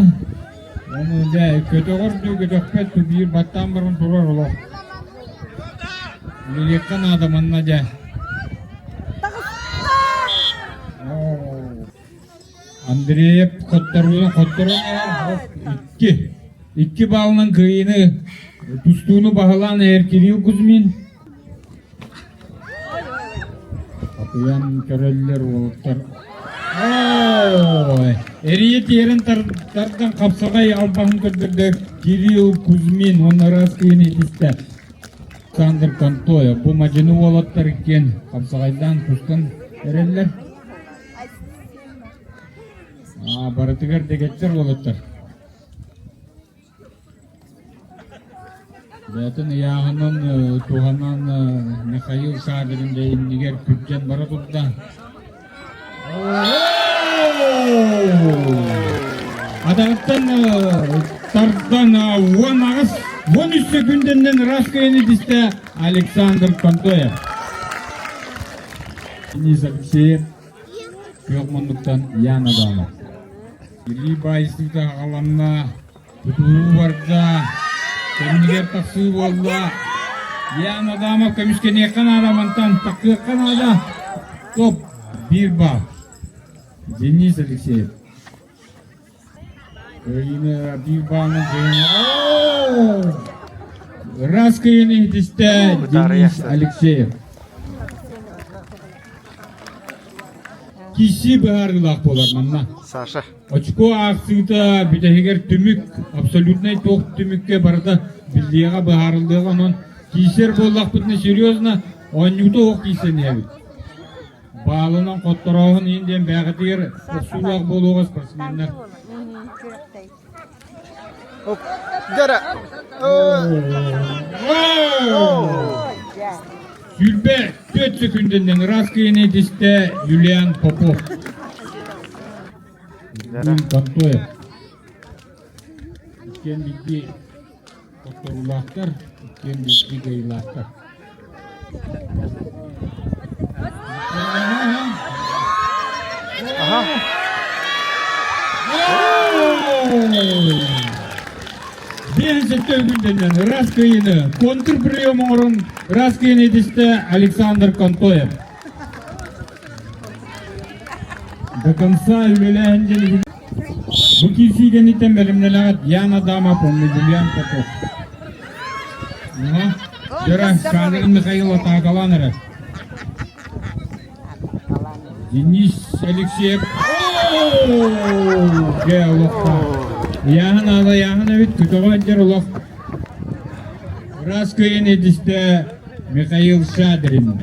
Ону дьэ көтөҕөр дуу көтөхпөт дуу биир баттаан баран турар олох. Үлэлиэххэ наада манна дьэ. Андреев хотторууну хотторон иһэр. Икки. Икки баалынан кыайыыны тустууну баһылаан иһэр Кирилл Кузьмин. Атыйан көрөллөр уолаттар. Ой, эрийэ тиэрэн тардан хапсаҕай албаһын көрдөрдө Кирилл Кузьмин уонна ыраас кыйын итистэ. Александр Контоев бу мадьыны уолаттар иккиэн хапсаҕайдаан тустан эрэллэр. Барытыгар дэгэтчэр уолаттар. Бэйэтин ыйааһынын туһанан Михаил Шадрин дьэ иннигэр күрдьэн бара турда. Атаҕыттан тардан 18 13 секундэннэн ыраас кыайыны тистэ Александр Контоев. Денис Алексеев күөх муннуктан Яна Адамов. Илии баайсыыта аҕаланна, тутуһуу барда, кэннигэр тахсыы буолла. Ян Адамов көмүскэниэххэ наада, мантан тахсыахха наада. Топ, биир баал. Денис Алексеев. Кыайыыны биир баалынан кыайыыны. Ыраас кыайыыны иһитистэ Денис Алексеев. Киси быһаарыылаах буолар манна. Саша. Очко аахсыыта бүтэһигэр түмүк, абсолютнай туох түмүккэ барыта биллиэҕэ, быһаарыллыаҕа. Онон киисэр буоллахпытына серьезно оонньуута оһох киисэн иһэбит. Баалынан хотторооһун иһин диэн бээҕитигэр охсуулаах буолуоҕа спортсменнар. Дара. Сүүрбэ түөрт секундэннэн ыраас кыайыыны тистэ Юлиан Попов. Контоев. Иккиэн биирдии хотторуулаахтар, иккиэн биирдии кыайыылаахтар. Аха. Биэс сэттэ күндэннэн ыраас кыайыыны контрприем оҥорон ыраас кыайыыны тистэ Александр Контоев. До конца үлэлээһин диэн Бу киирсии кэнниттэн бэлэмнэлэҕит Яна Адамов уонна Юлиан Попов. Дьара Шадрин Михаил атаакалаан эрэр. Денис Алексеев Дьэ олохтоох. Ыйааһын аала ыйааһын эбит, көтөҕө сылдьар олох. Ыраас кыайын этистэ Михаил Шадрин.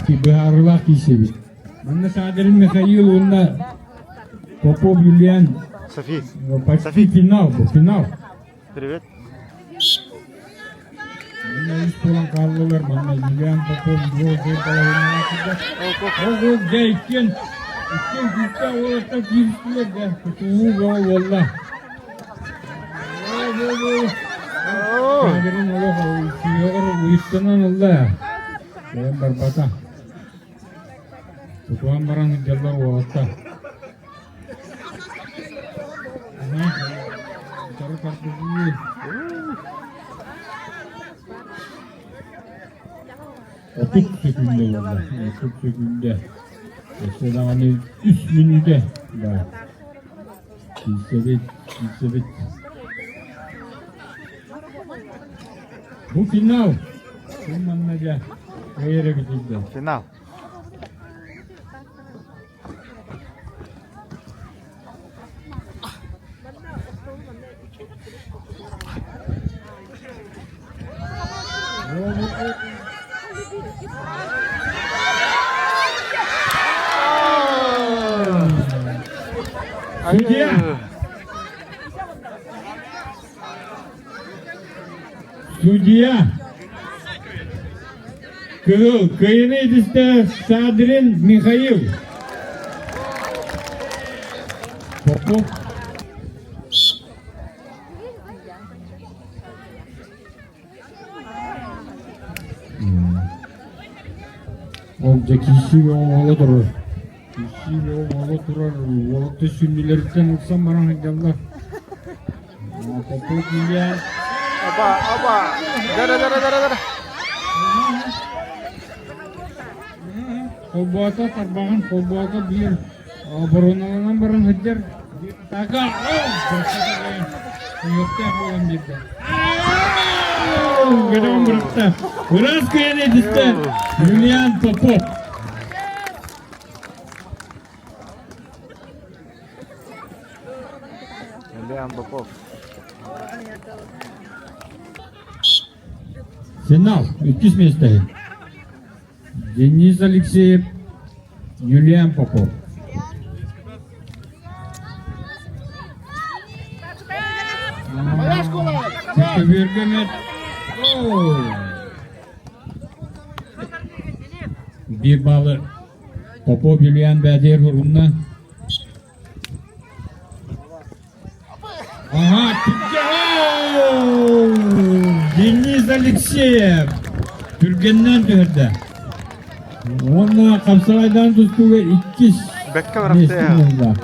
Быһаарыылаах киирсэбит. Манна Шадрин Михаил уонна Попов Юлиан. Софи. Почти финал был, финал. Привет. Манна үс буолан хааллылар, манна Юлиан Попов, Львов Ол дьэ иккиэн иккиэн күүстээх уолаттар кииристилэр дьэ, тутуһуу бөҕө буолла. Шадрин олох сүһүөҕэр уйуттанан ылла. Кэлэн барбата. Тутуһан баран сылдьаллар уолаттар. Утары тардыһыы. 30 секунда буолла. 30 секунда. Өссө даҕаны үс мүнүүтэ баар. Киирсэбит, киирсэбит. Бу финал. Бу манна дьэ кыайар эбит Финал. Судья! Судья! Кыһыл кыайыны итистэ Садрин Михаил. Попов. Ол дьэ киирсии оҥоһулла турар. Киирсии оҥоһулла турар. Уолаттар сүнньүлэриттэн ылсан баран сылдьаллар. Попов Илья. Оба, оба. Дара, дара, дара, дара. Холбоото тарбаҕын холбоото биир. Обороналанан баран сылдьар. Атака! Уйуохтаах буолан биэрдэ. Көтөҕөн бырахта. Ыраас кыайан этистэ Юлиан Попов. Юлиан Попов. Финал. Иккис миэстэһи. Денис Алексеев, Юлиан Попов. Көбүөргэ мэт. Биир баалы Попов Юлиан Бэдиэр урунна. Ага, Денис Алексеев түргэннэн түһэрдэ. Уонна хапсаҕайдаан тустууга иккис миэстэ буолла.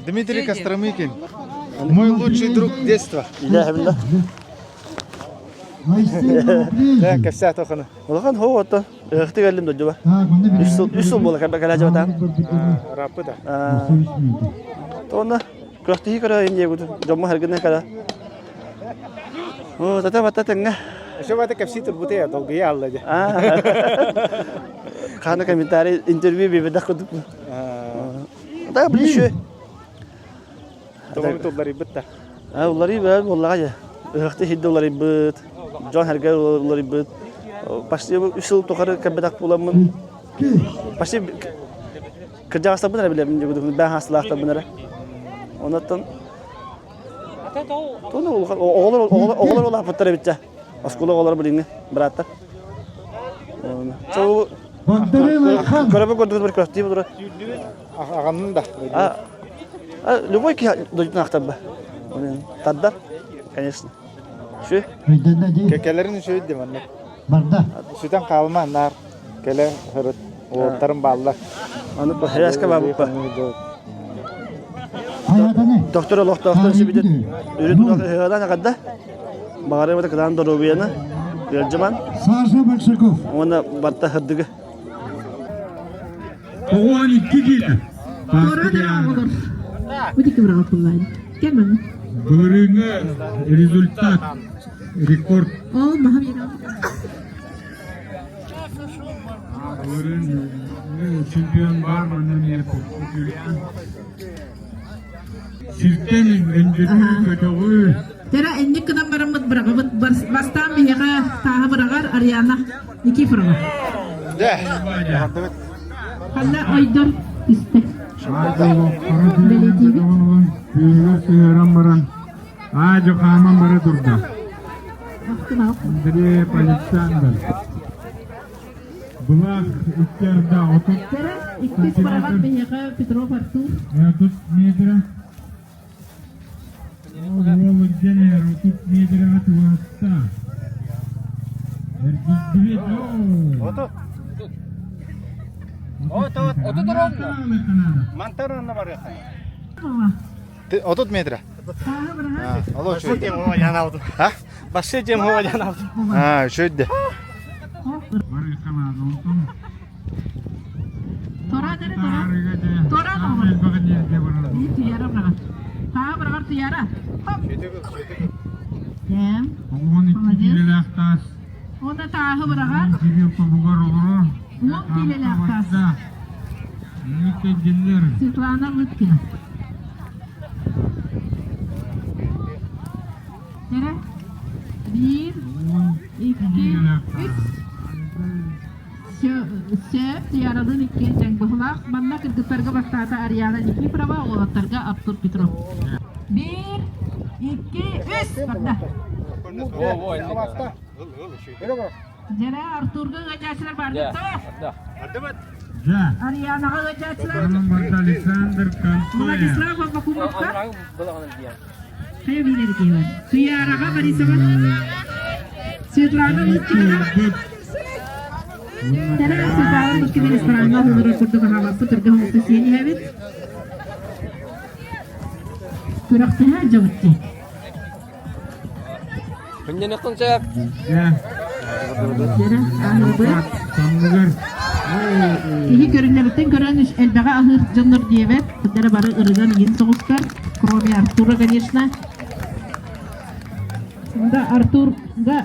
Дмитрий Костромыкин, мой лучший друг детства. Да, кэпсээ тохону. Улахан хоо оттон ыһыахты кэллим дойдуба. Үс сыл буола кэлээдьэ Раппы да. Тонна күрэхтэһии көрөйүн диэбит дьомму харгына кара. О, тата бата тэҥҥэ. Еще бата кэпсии турбута долгуйа алла дьэ. Хана комментарий интервью бибедах кудук. Да, ближе. Тоҕо уларыйбыт да. Уларыйбыт буоллаҕа дьэ. Ыһыахты иһирдэ уларыйбыт, дьон сэргэ уларыйбыт. Почти үс сыл тухары кэлбэтэх буоламмын почти кырдьаҕастарбын эрэ билэбин дьэ бээн хаастылаахтарбын эрэ. Онон оҕолор оҕолор улааппыттар эбит дьэ. Оскуола оҕолоро билиҥҥи бырааттар. Көрөбүн көрдүгүт бір көртүү бұлары. Аҕамнын да. Любой киһи дойдутун ахтарба. Тардар, конечно. Шү. Кекелерин үчүгэй дим анны. Барда. Сүтэн хаалма наар кэлэ сырыт. Уолтарым бааллар. Аны хаяска баабыппа. Доктор олохтоохтор сибидин үрүт ыһыадан аҕарда. Баҕарыбыта кытаан доруобуйаны ыалдьыман. Саша Большаков. Уонна барта сырдыгы. 92 киилэ. Былырыыҥҥы результат рекорд. Былырыын чемпион бар манна эмиэ Юлиан. Сиртэн өндөрүү көтөҕүү. Тера инник гынан бараммыт быраҕабыт бастаан биһиэхэ тааһы быраҕар Ариана Никифорова. Дэ. Ханна ойдор истэ. Бэлиэтиибит. Күөлүгэр сыһыаран баран, аа-дьо хааман бара турда. Андреев Александр. Былаах икки арда 30 Иккис быраҕар биһиэхэ Петров Артур. 30 метра. Уол Евгений 30 метрға чугаста. Эргийдибит. Отут. Отут. Отут ровно. Мантан онно барыахха. 30 метра. Алло, Баши дем А? Баши дем А, үчүгэй Тора дere тора. Тора Туяра быраҕар. Таа быраҕар туяра. Хоп. Кэм. 12 киилэлээх таас. Уонна тааһы быраҕар. Киһи тобугар олорор. 10 киилэлээх таас. Светлана Лыткина. Дere. Биир, икки, үс. Сөп, Туяралыын иккиэн тэҥ быһылаах. Манна кыргыттарга бастаата Ариана Никифорова, уолаттарга Артур Петров. Биир, икки, үс! Барда. Дьэрэ, Артурга ыадьааччылар бардык Арианаҕа ыадьааччылар. Александр Владислав Аввакумовка. Хайа билэр киһи Туяраҕа Борисова. Светлана Лыткина. Тара Светлана Лыткина рестораҥҥа олорор курдук аһаабаппыт үргэ оҥосту сиэн иһэбит. Күрэхтэһэ дьабытты. Күннэнэххин сөп. Дьэрэ, аһылбыт. Санныгар. Киһи көрүллэриттэн көрөн элбэҕи аһыыр дьоннор диэбэт. Кыдара бары ырыган иин соҕустар. Кроме Артура, конечно. Да, Артурга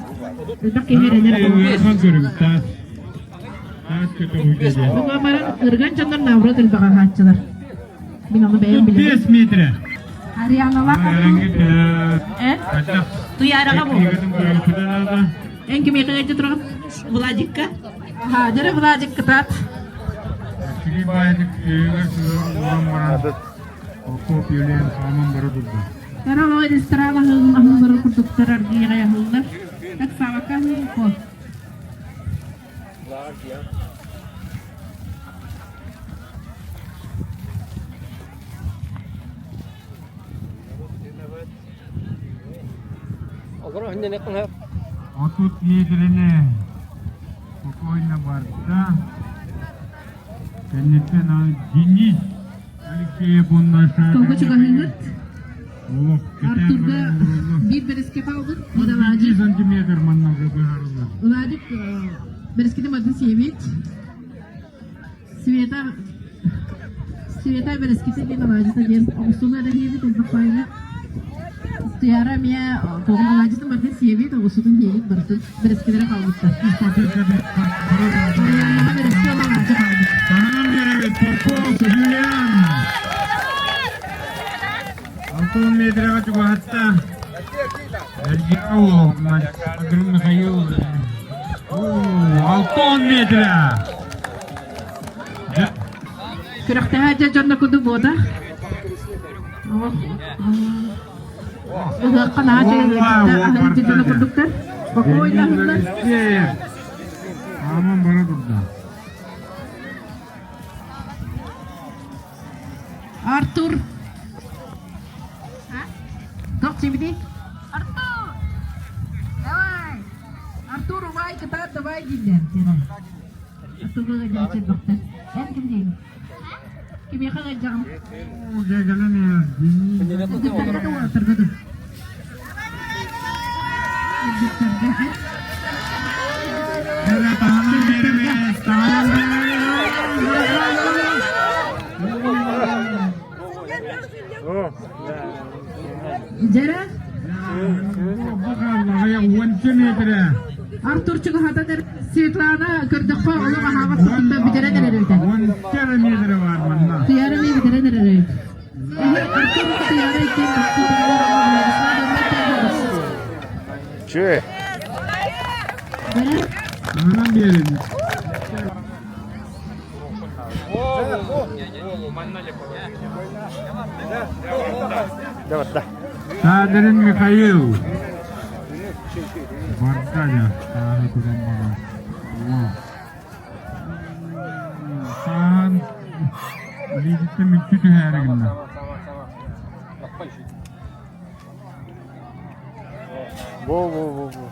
элбэх киһи эрэнэр. Ыарахан көрүҥ таас. Таас көтөҕүүтэ диэн. Бу баран ырыган дьоннор наоборот элбэҕи аһааччылар. Мин ону бэйэм билэбин. 5 метрэ. Арианалаах Эр? Туйаараҕа буолбут. Эн кимиэхэ ыалдьа тураҕын? Владикка. Аха, дьэрэ Владик кытаат. Үчүгэй баайдык өйүгэр сыһыаран ууран баран, Прокоп Юлиан хааман бара турда. Тара олоҕо ресторан аһыылын аһыыллары курдуктар аргыйаҕай аһыыллар. Так саабакка аһыылын ко. 30 метрини спокойно барда. Кэнниттэн Денис Алексеев уонна Толго чугаһыыгыт. Олох Артурга биир бэрискэ хаалбыт. Владик. сантиметр манна быһарыллар. Владик бэрискэтин батын сиэбит. Света Света бэрэскитэ диэн алаадьыта диэн оҕустууну эрэ диэбит элбэх баайга. Туйаара эмиэ тоҕо алаадьытын барытын сиэбит, оҕустуутун диэбит барытын бэрэскилэрэ хаалбыттар. Арианаҕа бэрэски алаадьы хаалбыт. Таһынан биэрэбит Попов Юлиан. 6 метрға чугаһатта. Эргиау Михаил. 6 метра. Күрэхтэһэ дьэ дьонно курдук буота. Ыһыахха наһаа дьэ дьоно курдуктар. Спокойно аһыллар. Ааман бара турда. Артур. Туох дьиэбитий? Артур! Давай! Артур, убай, кытаат, давай дииллэр. Артурга ыалдьааччы элбэхтэр. Эн ким диэҥ? Кимиэхэ ыалдьаҕын? Кыргыттарга да уолаттарга да? Кыргыттарга. Дьэрэ? Артур чугаһатан Светлана көрдөххө олох аһаабат курдук бүтэрэн эрэр эбит. Туйаара эмиэ бүтэрэн эрэр эбит. Артур Туйаара иккиэн Чүө. Анан биэрин. Барда. Саадырин Михаил. Барда дьэ, сааһы тутан баран. Сааһын илиититтэн мүччү түһээри гынна. Бу бу бу бу.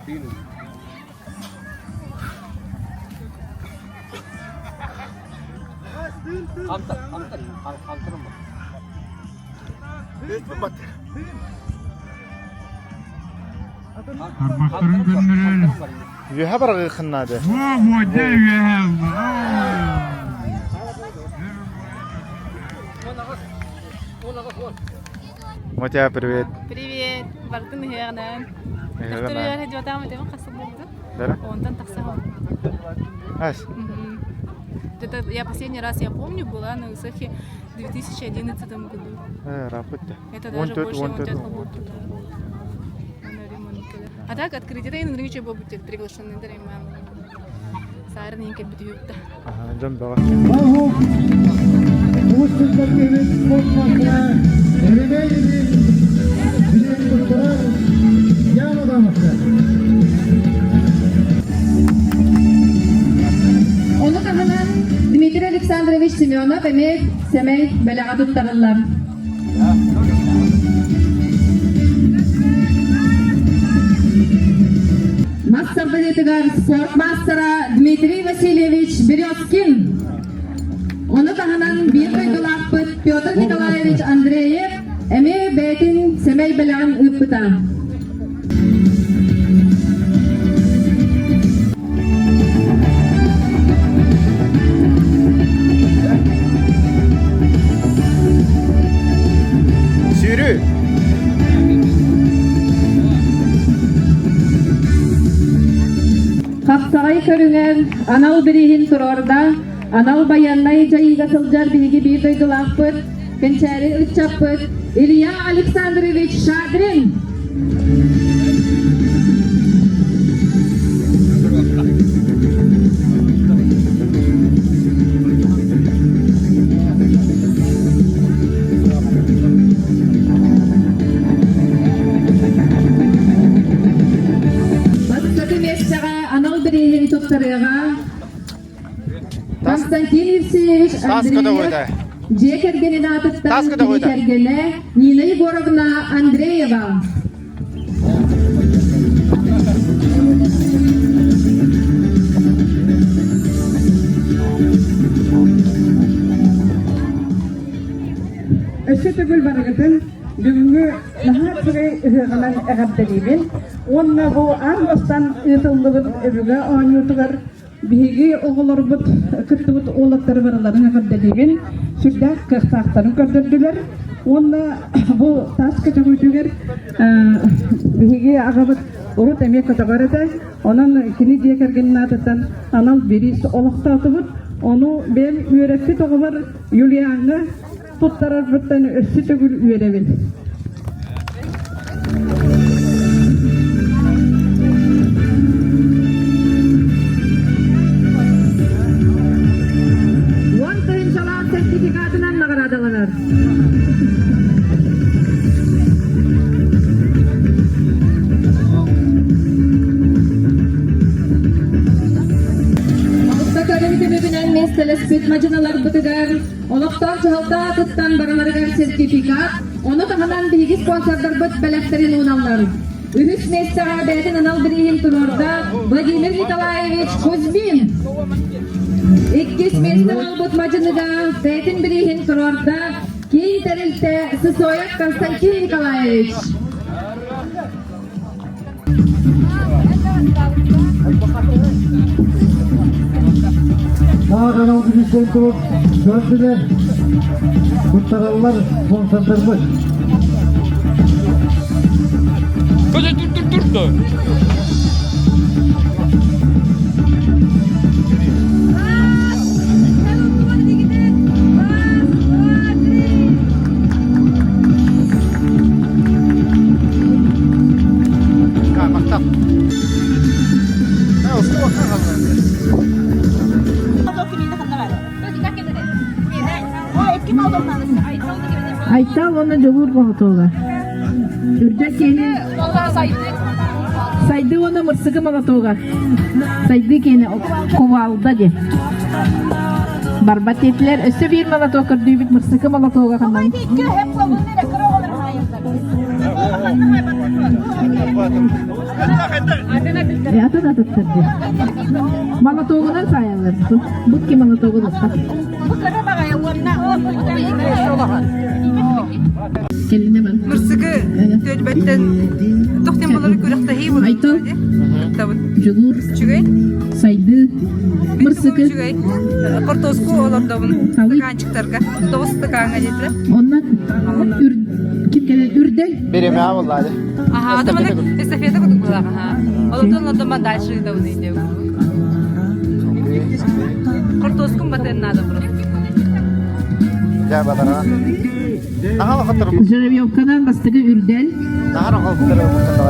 Тарбахтарын көннөрөр. Үөһэ барыгыххын наада. Во, во, дьэ үөһэ. Мотя, привет. Привет. Бартын ыһыаҕынан. Ыһыаҕынан. Дохтуругар сылдьыбатаҕым этим хас сыл буолбутун. Да? Онтон тахса Ась. Это я последний раз, я помню, была на Ысыхе в 2011 году. Э, рапыт да. Это даже больше он А так открытие да инриче бобутек приглашенный дариман. Саарын инке бүтүюпта. Ага, дьон бөҕө. Ону таһынан Дмитрий Александрович Семенов эмиэ сэмэй бэлэҕэ туттарыллар. Мас тардыһыытыгар спорт маастара Дмитрий Васильевич Березкин. Ону таһынан биир дойдулаахпыт Петр Николаевич Андреев эмиэ бэйэтин сэмэй бэлэҕин ыыппыта. Хапсаҕай көрүҥэр анал бирииһин туруорда, анал байыаннай дьайыыга сылдьар биһиги биир дойдулаахпыт, кэнчээри ыччаппыт Илья Александрович Шадрин. Бастакы миэстэҕэ анал бирииһин туттарыаҕа Константин Евсеевич Андреев дьиэ кэргэнин аатыттан кини кэргэнэ Нина Егоровна Андреева. Өссө төгүл барыгытын бүгүҥҥү наһаа үчүгэй ыһыаҕынан эҕэрдэлиибин уонна бу аан бастаан ыытыллыбыт өбүгэ оонньуутугар Биһиги оҕолорбут кыттыбыт уолаттары барыларын эҕэрдэлиибин, сүрдээх кыахтаахтарын көрдөрдүлэр. Уонна бу таас көтөҕүүтүгэр биһиги аҕабыт урут эмиэ көтөҕөр этэ. Онон кини дьиэ кэргэнин аатыттан анал бириис олохтоотубут. Ону бэйэм үөрэппит оҕобор Юлиаҥҥа туттарарбыттан өссө төгүл үөрэбин. Уон тыһыынчалаах сертификатынан наҕараадаланар. Алта көрүҥ түмүгүнэн миэстэлэспит мадьыналарбытыгар Олохтоох дьаһалта аатыттан барыларыгар сертификат, ону таһынан биһиги спонсордарбыт бэлэхтэрин ууналлар. Үһүс миэстэҕэ бэйэтин анал бирииһин туруорда Владимир Николаевич Кузьмин. Иккис миэстэ буолбут мадьыныга бэйэтин бирииһин туруорда киин тэрилтэ Сысоев Константин Николаевич. Саха анал бириистэн турук көрдүлэр, туттараллар спонсордарбыт. Көтө тур тур тур да. Айтал уонна Дьулуур Боһотуола. Үрдэ киэнин Сайды уонна Мырсыгы Молотуга. Сайды киэнэ кувалда диэн. Барбат диэтилэр. Өссө биир молоток көрдүүбүт Мырсыкы Молотуга ханнан. Атын атыттар диэн. Молотогунан саайаллар. Бу ки молотогун ытта. Кэллинэ бар. Мырсыгы түөлбэттэн тохтен болары күрэхтэһии болар. Айтал. Кыттабыт. Дьулуур. Үчүгэй. Сайды. Мырсыкы. Үчүгэй. Кортуоску олордобун. Стаканчиктарга. Тоҕус стакаҥа диэтилэр. Онно ким кэлэн үрдэл. Беремя боллады. Аха, атаманы эстафета курдук булах, аха. Олортон олордома дальше ыытабын идея. Кортуоскум батыан надо просто. Дьэ, батара. Жеребьевканан бастакы үрдэл.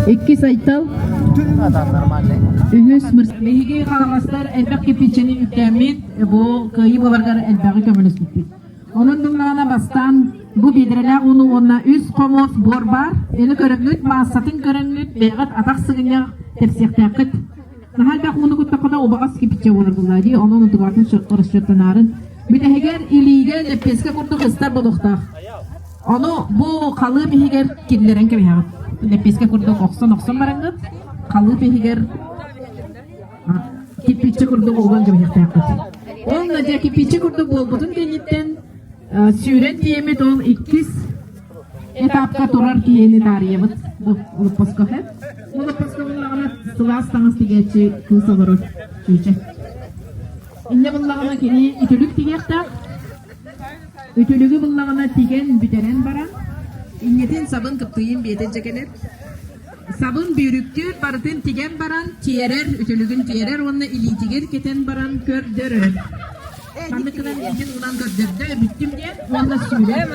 Иккис Айтал. Үһүс Биһиги хаҥаластар элбэх кирпииччэни үктээммит, бу кыайыы буоларыгар элбэҕи көмөлөспүппүт. Онон думнаҕына бастаан бу биэдэрэлээх ууну уонна үс хомуос буор баар. Эни көрөҥҥүт, маассатын көрөҥҥүт, бэйэҕит атах сыгынньах тэпсиэхтээххит. Наһаа элбэх ууну куттаххына убаҕас кирпииччэ буолар буоллаа дии, онон утугаатын расчеттанаарын. Бүтэһигэр илиигэ лэппиэскэ курдук ыстар буолуохтаах. Ону бу халыып иһигэр киллэрэн кэбиһэҕит. Лэппиэскэ курдук охсон-охсон бараҥҥыт, халыып иһигэр кирпииччэ курдук уган кэбиһиэхтээххит. Ол дьэ кирпииччэ курдук буолбутун кэнниттэн сүүрэн тиийэммит ол иккис этапка турар киһини таарыйабыт. Бу олоппоско Олоппоско буллаҕына сылаас таҥас тигээччи кыыс олорор чүөчэ. Инньэ буллаҕына кини үтүлүк тигиэхтээх. Үтүлүгү буллаҕына тигэн бүтэрэн баран, инньэтин сабын кыптыйын биэтэ дьэ кэлэр. Сабын бүүрүктүүр барытын тигэн баран тиэрэр, үтүлүгүн тиэрэр уонна илиитигэр кэтэн баран көрдөрөр. Маннык гынан илиитин уунан көрдөрдө, бүттүм диэн уонна сүүрэн.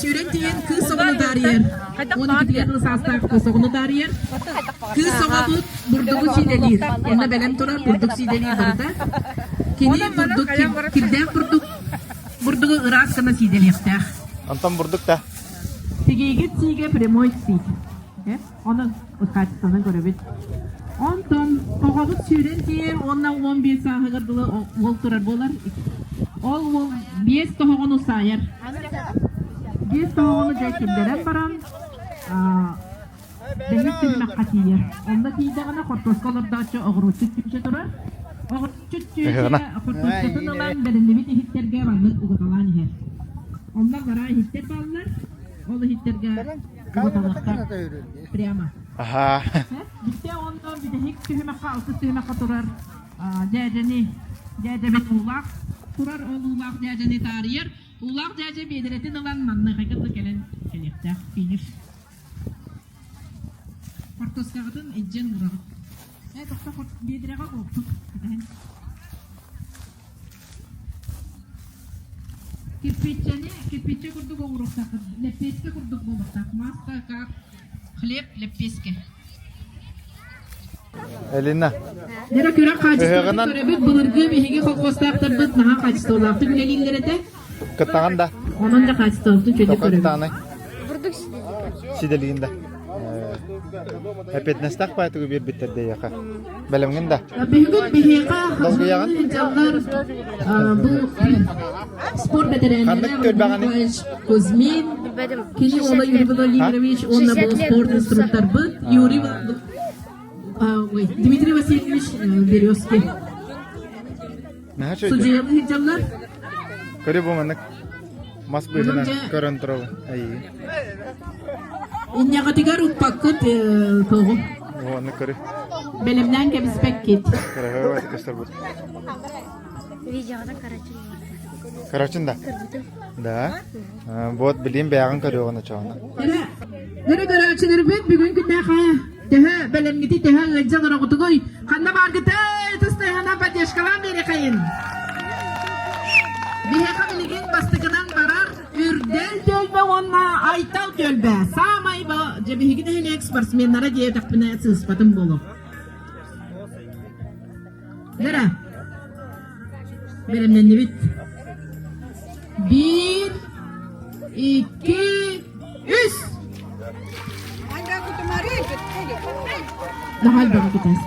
Сүүрэн тиийэн кыыс оҕону таарыйар. 12 тыл саастаах кыыс оҕону таарыйар. Кыыс оҕобут бурдугу сиидэлиир. Онно бэлэм турар бурдук сиидэлиир барыта. Кини бурдук кирдээх бурдук бурдугу ыраас гына сиидэлиэхтээх. Онтон бурдук да? Тигиигит сиигэ прямой сиик. Онон хаачыстыбанан көрөбүт. Онтон оҕобут сүүрэн тиийэр уонна 15 сааһыгар дылы уол турар буолар. Ол уол биэс тоһоҕону саайар. Биэс тоһоҕону дьэ киллэрэн баран бэһис түһүмэххэ тиийэр. Онно тиийдэҕинэ хортуоска олордооччу оҕуруотчут түмсэ турар. Оҕуруотчут түөчэ хортуоскатын ылан бэриллибит иһиттэргэ маннык угаталаан иһэр. Онно бараа иһиттэр бааллар. Ол иһиттэргэ угаталыахтар. Прямо. Аха. Бүттэ онно бүтэһик түһүмэххэ алтыс түһүмэххэ турар дьээдьэни дьээдьэбит уулаах турар ол уулаах дьээдьэни таарыйар. Уулаах дьээдьэ биэдэрэтин ылан манныхайга да кэлэн кэлиэхтээх финиш. Хортуоскаҕытын илдьэн уураҕыт. Ээ, тохто биэдэрэҕэ уоппут. Кирпииччэни кирпииччэ курдук оҥоруохтааххыт, лэппиэскэ курдук буолуохтаах. Маска как хлеб лэппиэскэ. Элина. Дьэ күрэх хаачыстыбатын көрөбүт. Былыргы биһиги колхозтаахтарбыт наһаа хаачыстыбалаахтык үлэлииллэр этэ. Кыттаҕын да? Онон да хаачыстыбабытын үчүгэйдик көрөбүт. Бурдук сиделиин да. Эппиэтинэстээх баайтыгы биэрбиттэр дэйэхэ. Бэлэмҥин да? Бүгүн биһиэхэ Долгуйаҕын? дьаллар бу спорт бэтэрээннэрэ Владимир Кузьмин, кини уола Юрий Владимирович уонна бу спорт инструкторбыт Юрий Дмитрий Васильевич Березкин. Судьуйалыы сылдьаллар. Көрү бу маннык мас быыһынан көрөн турабын. Айыы. Инньэҕитигэр укпаккыт тоҕу. Уонна көрү. Бэлэмнээн кэбиспэккит. Кыраһыабай көстөр Видеоҕа карачин. Карачин да? Да. Вот билим бэйэҕин көрүөҕүн очоҕуна. Эрэ көрөөччүлэрбит бүгүн күннээхэ төһө бэлэмҥити төһө ыалдьан ороҕутугуй? Ханна бааргытай? Тыстайхана поддержкалаан биэрэхэйин. Биһиэхэ билигин бастакынан барар Үрдэл түөлбэ уонна Айтал түөлбэ. Саамай дьэ биһиги нэһилиэк спортсменнара диэтэхпинэ сыыспатым буолуо. Лера, бэлэмнэннибит. Биир, икки, үс! Наһаа элбэҕи кутас.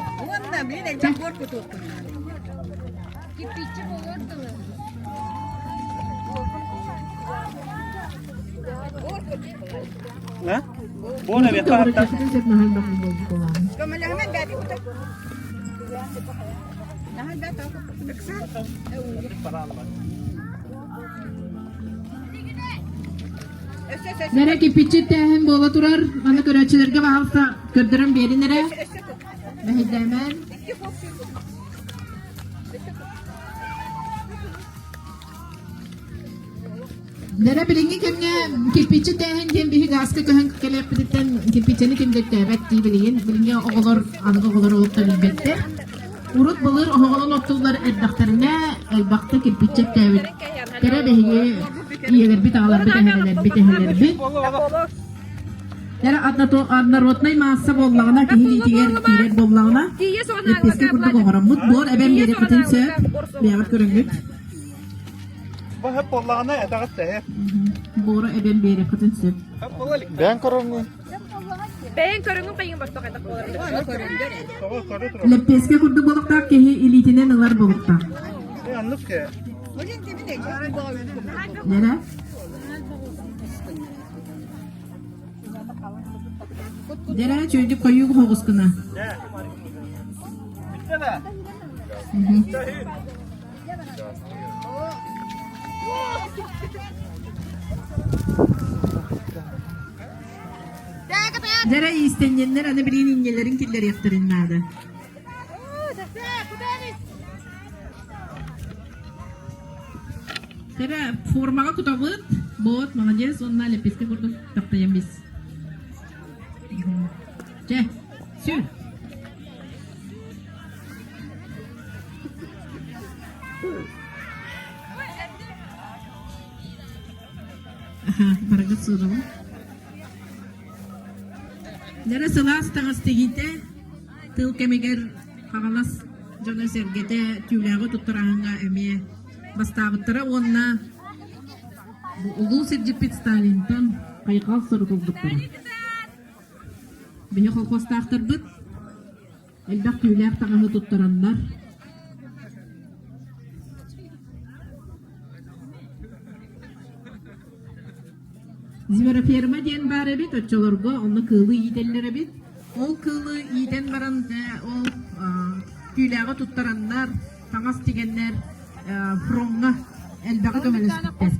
Нэрэ кипиччит тээһин буола турар. Аны көрөөччүлэргэ баһалса көрдөрөн биэрин эрэ. Мэһэйдээмэн. Нэрэ билиҥҥи кэмҥэ кирпииччэ тээһин диэн биһи гааска көһөн кэлиэхпититтэн кирпииччэни ким да өттөөбөт дии билигин. Билиҥҥи оҕолор аныгы оҕолор олохтон билбэттэр. Урут былыр оһоҕолон оттуллар эрдэхтэринэ элбэхтэ кирпииччэ өттөөбүт. Тэрэ биһиги ийэлэрбит, аҕаларбыт, эһэлэрбит, эһэлэрбит. Эрэ однороднай маасса буоллаҕына, киһи илиитигэр киирэр буоллаҕына, лэппиэскэ курдук оҥороммут буор эбэм биэрэппитин сөп, бэйэҕит көрөҥҥүт. Баһып буоллаҕына этэҕит тэһэ. Буору эбэм биэрэппитин сөп. Бэйэҥ көрөҥҥүн. Бэйэҥ көрөҥҥүн хайыҥ бостох хайдах буолар. Лэппиэскэ курдук буолуохтаах киһи илиитинэн ылар буолуохтаах. Нэрэ? Дэрэ чөйдүк хойуу хоҕус гына. Дьэрэ иистэнньэннэр аны билигин инньэлэрин киллэриэхтэрин наада. Дьэрэ формаҕа кутабыт. Вот, молодец, уонна лепестки курдук таптайан бис. Чэ, сүр. Барыгыт суунабын. Дьара сылаас таҥас тигиитэ тыл кэмигэр Хаҥалас дьоно-сэргэтэ түүлээҕи туттарааһыҥҥа эмиэ бастаабыттара уонна бу улуу сирдьиппит Сталинтан хайҕал сурук ылбыттара. Биһи колхозтаахтарбыт элбэх түүлээх таҥаһы туттараннар Звероферма диэн баар эбит, оччолорго онно кыылы иитэллэр эбит. Ол кыылы иитэн баран ол түүлээҕи туттараннар, таҥас тигэннэр фроҥҥа элбэҕи көмөлөспүттэр.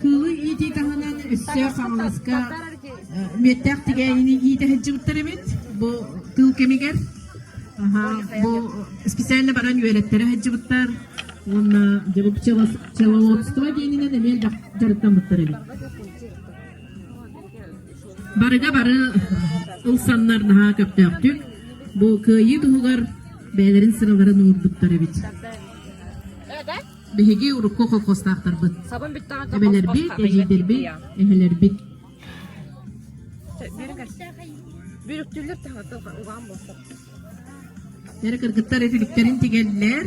Кыылы иитии таһынан өссө Хаҥаласка мүөттээх тигээйини иитэ сылдьыбыттар эбит. Бу тыл кэмигэр бу специально баран үөрэттэрэ сылдьыбыттар уонна дьэ бу пчеловодство диэнинэн эмиэ дьарыктаммыттар эбит. Барыга бары ылсаннар наһаа көхтөөхтүк бу кыайыы туһугар бэйэлэрин сыраларын уурбуттар эбит. Биһиги урукку колхозтаахтарбыт. Эбэлэрбит, эдьиийдэрбит, эһэлэрбит. Эрэ кыргыттар үтүлүктэрин тигэллэр.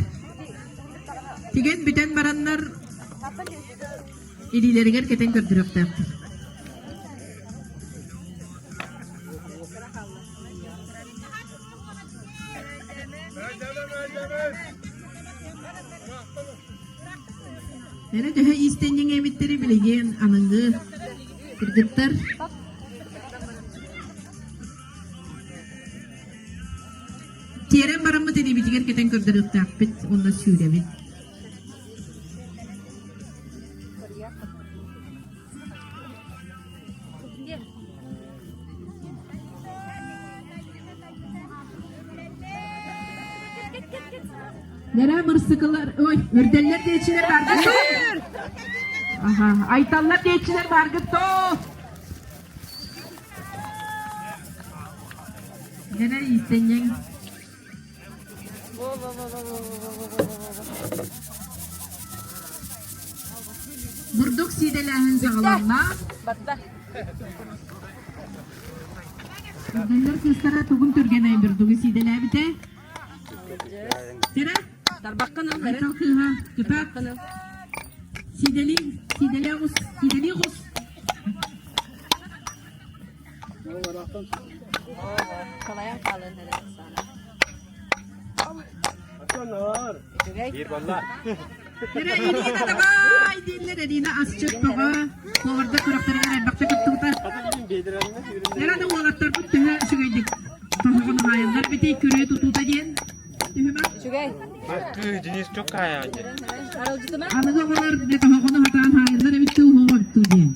Тигэн бүтэн бараннар илиилэригэр кэтэн көрдөрүөхтээхтэр. Эрэ төһө иистэнньэҥ эбиттэрий билигин аныгы кыргыттар Тиэрэн бараммыт илиибитигэр кэтэн көрдөрүөхтээхпит уонна сүүрэбит. Нэрэ мырсыкылар, ой, үрдэллэр диэчилэр бааргыт дуо? Аха, айталлар диэчилэр бааргыт дуо? Нэрэ иистэнньэҥ. Бурдук сиидэлээһин саҕаланна. Үрдэллэр кыыстара тугун түргэнэй бурдугу сиидэлээбитэ? Сирэ? Айтал кыыһа, кытаат. Сиидэлии, сиидэлии оҕус, сиидэлии оҕус. Салайан хаалан эрэ Биир болла. Эрэ Ирина давай дииллэр Ирина асчыт бөҕө. Повардар күрэхтэригэр элбэхтик кыттыбыта. Эрэ да уолаттарбыт төһө үчүгэйдик тоһоҕон хаайаллар битий күрүө тутуута диэн түһүмэх. Үчүгэй. Денис чок хаайаҕын диэн. Аныгы оҕолор дьэ тоһоҕону хатаан хаайаллар эбит дуу, уһуоҕа эбит дуу диэн.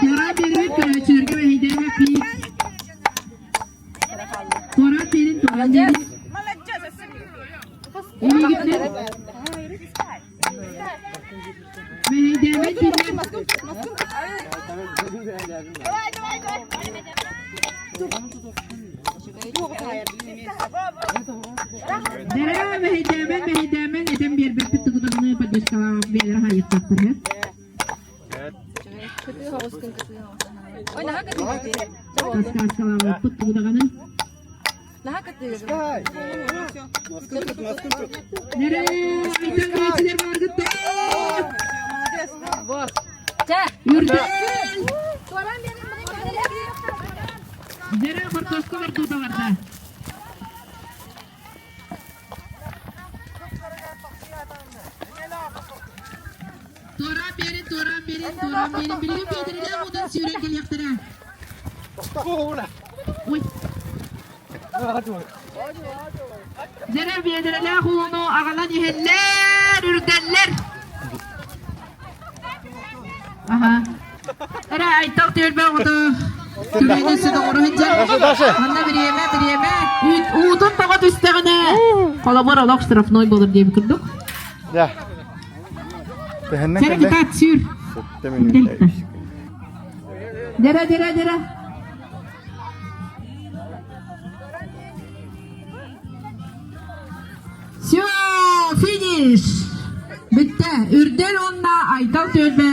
Туораан биэрбит көрөөччүлэргэ мэһэйдээмэ пиит. Туораан биэрин туораан биэрин. Илиигитинэн мэһэйдээбэт дииллэр. Дэрэ мэһэйдээмэн мэһэйдээмэн этэн биэрбэппит тугутанны поддержкалаах биэрэр хайыттахтар һэ. Подсказкалаабыппыт тугутаҕаны. Дэрэ айтан бэйэтилэр бааргыт Үрдэл! Дэрэ хортуоска бардуута барда. Туораан биэрин, туораан биэрин, туораан биэрин. Билигин Петрилээх уутун сүүрэн кэлиэхтэрэ. Ой. Дэрэ биэдэрэлээх ууну аҕалан иһэллэр, үрдэллэр. Аха. Эрэ айтал түөлбэ оҕото. Түргэн өссө доҕору сылдьар. Манна бириэмэ, бириэмэ. Уутун тоҕо түстэҕинэ, холобур олох штрафной буолар диэбит курдук. Да. Төһөннөн Сэрэ кэллэ? кытаат сүүр. 7 минут. Дэрэ, дэрэ, дэрэ. Все, финиш! Бүттэ. Үрдэл уонна Айтал түөлбэ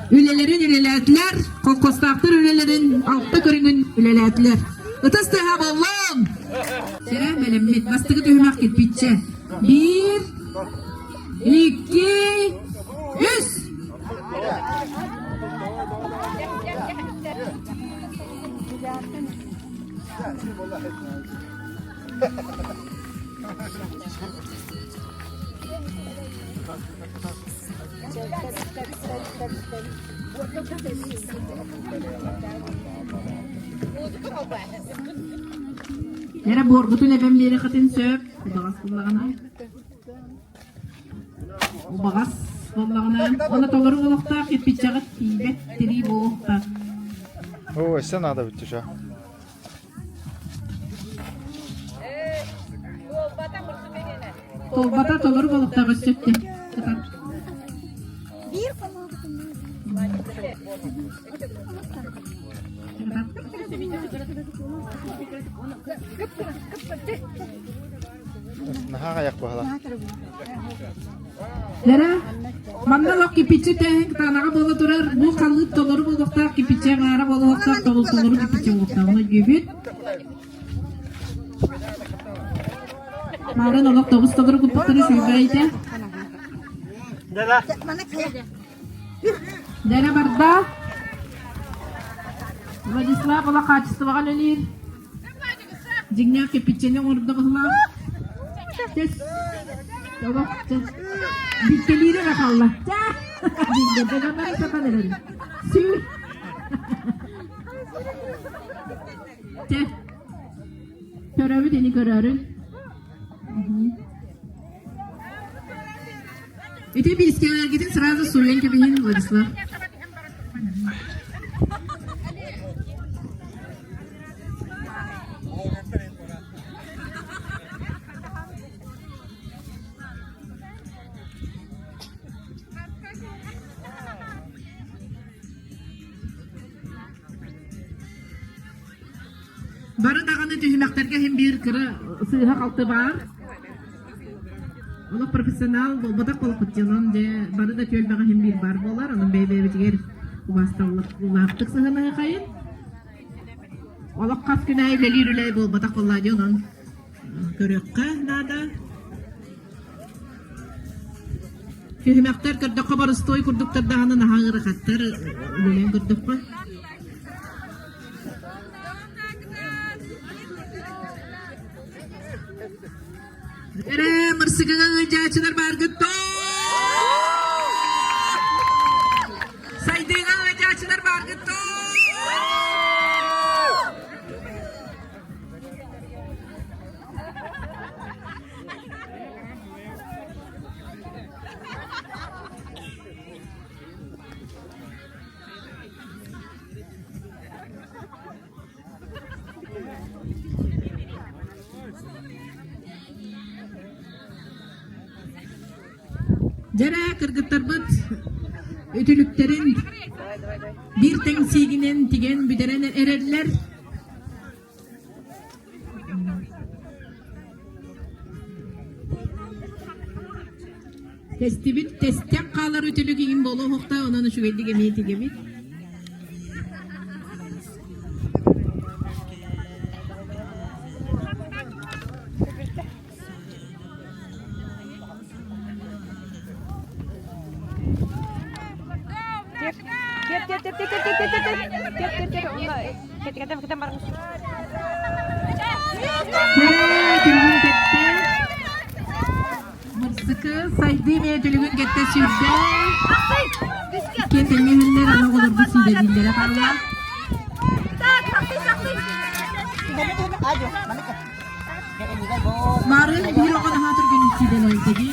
үлэлэрин үлэлээтилэр, холкуостаахтар үлэлэрин алта көрүҥүн үлэлээтилэр. Ытыс тыаһа буоллун! Сэрэ бэлэммит. Бастакы түһүмэх кирпиччэ. Биир, икки, үс! Эрэ буоргутун эбэм биэрэхитин сөп, убаҕас буоллаҕына. Убаҕас буоллаҕына, уонна толору олохтоох кирпиччэҕит тиийбэт тирии буолуохтаах. Оо, өссө наада бүттү шо. Толбата толору болуктаах өссө кытар. Наһаа аяк баһала. Лера, манна лох кипиччи тээһин кытаанаҕа буола турар, бу халыып толору буолуохтаах кипиччи аҥаара буолуохтаах, толору кипиччи буолуохтаах. Ону өйдүүбүт. Маарын олох тобус толору куппуттары сүүрбэйдэ. Лера барда. Владислав олох хаачыстыбаҕа үлэлиир. Дьиҥнээх кирпиччэни оҥордо быһылаах. Тэс. Олох Бүккэлиирэ эрэ хаалла. Дьиҥнэрдэ сатан эрэр. Сүүр. Чэ. Көрөбүт ини көрөөрүн. Ити биискэлэргитин сразу суруйан кэбиһин, Владислав. Бары даҕаны түһүмэхтэргэ иһин биир кыра сыыһа-халты баар. Олох профессионал буолбатах буолбут дьонон дьэ бары да түөлбэҕэ иһин биир баар буолар, онон бэйэ-бэйэбитигэр убаасталлаахтык сыһыанаһыахайын. Олох хас күн аайы үлэлиир үлэ буолбатах буоллаа дии, онон көрүөххэ наада. Түһүмэхтэр көрдөххө боростуой курдуктар даҕаны наһаа ыарахаттар үлэлээн көрдөххө. Эрэ мырсыгыга ыалдьааччылар бааргыт Сайдыыга ыалдьааччылар бааргыт Дьэрэ кыргыттарбыт үтүлүктэрин биир тэҥ сиигинэн тигэн бүтэрэн эрэллэр. Тэстибит тэстэн хаалар үтүлүк иҥин буолуохта, онон үчүгэйдик эмиэ тигэбит. Мырсыкы сайдыы эмиэ түлүгүн кэтте сүүрдэ. Иккиэн тэҥҥэ иһэллэр, аны оҕолорбут сиидэлииллэрэ хаалла. Марын биир оҕо наһаа түргэнник сиидэлээтэги.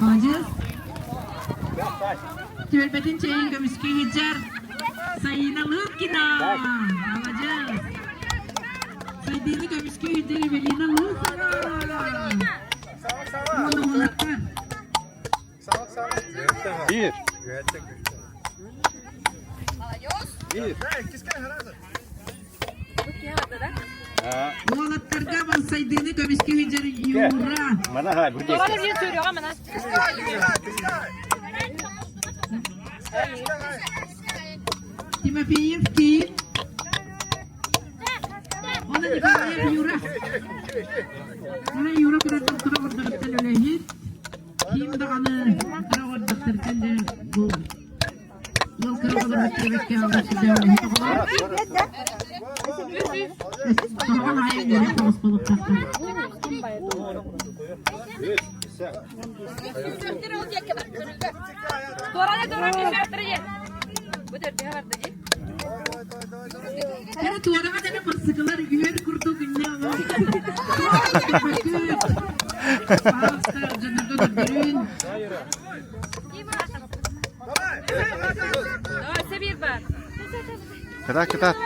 Маладьыас. Түөлбэтин чэйин көмүскүү сылдьар Саина Лыткина. Маладьыас. Сайдыыны көмүскүү сылдьар Эвелина Лысова. Уонна уолаттар. Биир. Биир. Уолаттарга сайдыыны көмүскүү сылдьар Юра. Тимофеев Киин. Оны Николаев Юра. Оны Юра кыраттан тура ордуктан үлэһит. Ким даҕаны кыра ордуктартан да бу ыал кыра олорбут Тоҕон аайы үөрэх тоҕус болуктаахтар. Эре туораҕа дэнэ барсыкылар үөр курдук иннэ Паста дьоннорго көрдөрүүн. Кытаат, кытаат.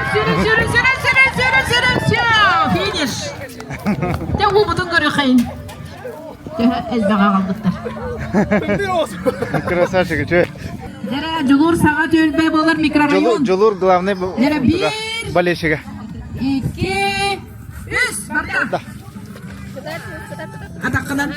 Сүүрүн, сүүрүн, сүүрүн, сүүрүн, сүүрүн, сүүрүн, сүүрүн, сүүрүн. Финиш. Дьэ уубутун көрүөххэйин. Төһө элбэҕи аҕалбыттар. Красавчик, үчүгэй. Дьэрэ, Дьулуур саҥа түөлбэ буолар микрорайон. Дьулуур главный Дьэрэ, биир, болельщига. икки, үс, барда. Атаххынан.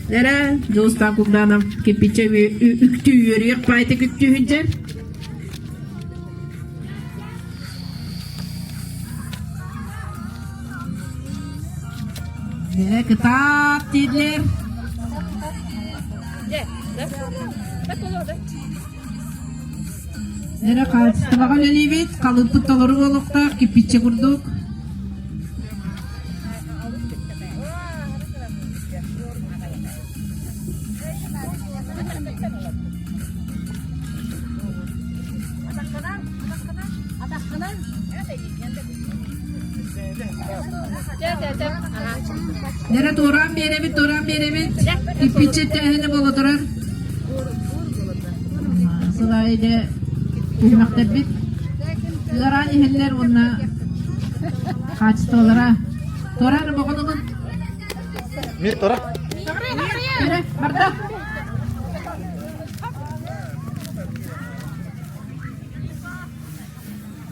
Эрэ, Дьулустаан Кугданов кирпиччэ үктүү үөрүйэх паайта күттүү сылдьар. Эрэ кытаат дииллэр. Эрэ хаачыстыбаҕа үлэлиибит, халыыппыт толору буолуохтаах, кирпиччэ курдук. Нэрэ туораан биэрэбит, туораан биэрэбит. Кирпиччэ тээһинэ буола турар. Сылаайы дьэ түһүмэхтэрбит ыараан иһэллэр уонна хаачыстыбалара туораан боҕонугун Мир тура. Эрэ, барда.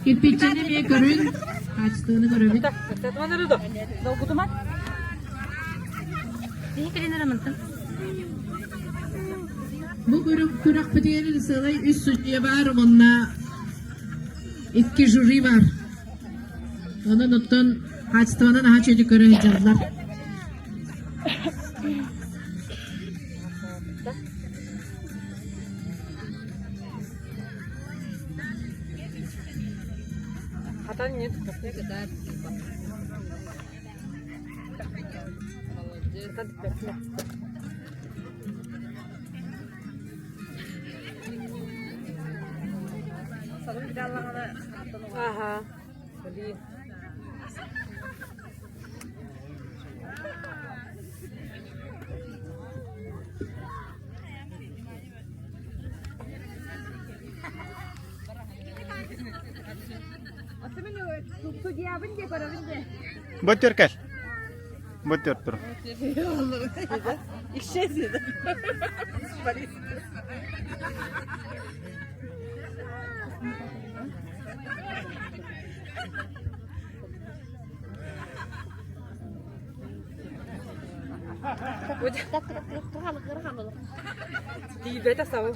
Кирпиччэни эмиэ көрүн, хаачыстыбаны көрөбүт. Бу күрэхпитигэр сыалай үс судьуйа баар уонна икки жюри бар. Онон оттон хаачыстыбанан аһа чөйдүк көрө сылдьаллар. Бу төркел. Бу төр тур. Исчезни, да? Тиийбэтэ сабыл.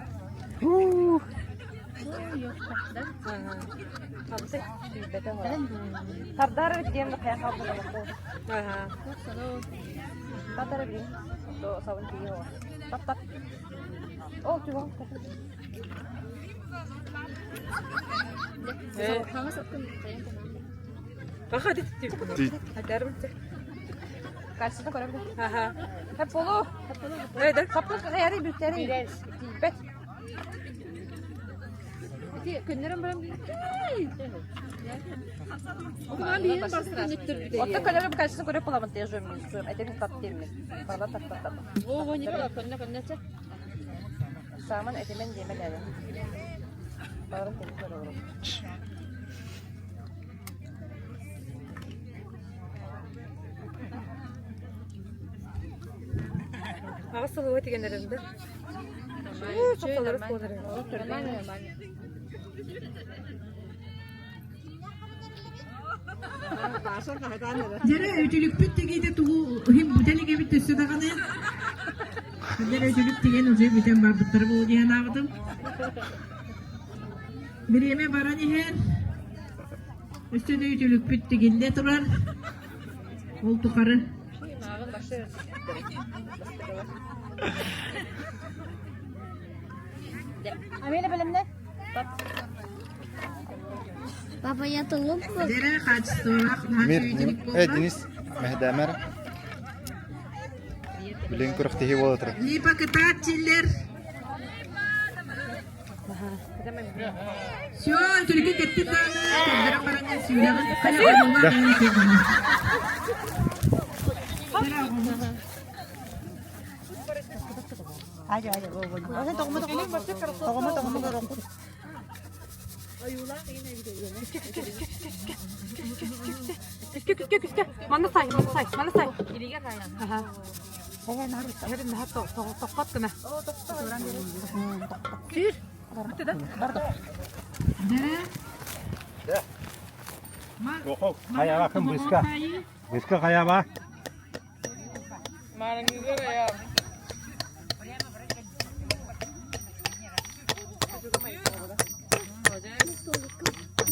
Тардар диэн хайа хаалбыт. Татара билин. Сабын тиийэ Тап тап. Ол түгэн. Сааман этимэн диэмэн эрэ. Баран кэлин көрө Аҕыс сылыга тигэн эрэн да. Дьэрэ үтүлүкпүт тигиитэ тугу иһин бүтэн игэбит өссө даҕаны. Дьэрэ үтүлүк тигэн уже бүтэн барбыттара буолуо диэн аабытым. Бириэмэ баран иһэр. Өссө да үтүлүкпүт тигиллэ турар. Ол тухары. Папа, я толук. Дьэрэ хаачыстыбалаах Мир, наһаа үтүлүк э, буолла. Денис, мэһдэмэр. Билин күрэхтэһии буола турар. Липа кытаат чиллер. Все, үтүлүкү кеттин даҕаны, көрдөрөн баран сүүрэҕин. Хайа ойуулаах Күскэ, күскэ, күскэ. Манна сай, манна сай, манна сай. Аха. Эрин наһаа тохпот гына. Сүүр. Бүтэ да? Дьэрэ. Хайаба кым быска. Быска хайаба.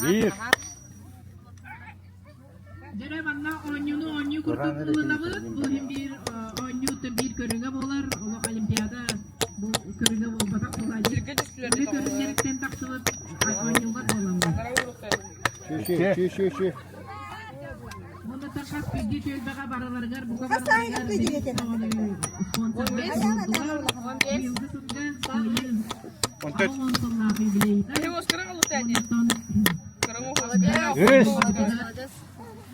Биир. Дьэрэ манна оонньууну оонньуу курдук ылынабыт. Бу иһин биир оонньуу биир көрүҥэ буолар. Олох Олимпиада бу көрүҥэ буолбатах буолааччы. Үлэ көрүҥнэриттэн тахсыбыт оонньуулар буолаллар. Шү, шү, шү. Уонна хас биирдии түөлбэҕэ барыларыгар бука барыларыгар спонсордар буолдулар. Быйылгы сылга Кыайыы 80 сыллаах юбилейда. Онтон Үс.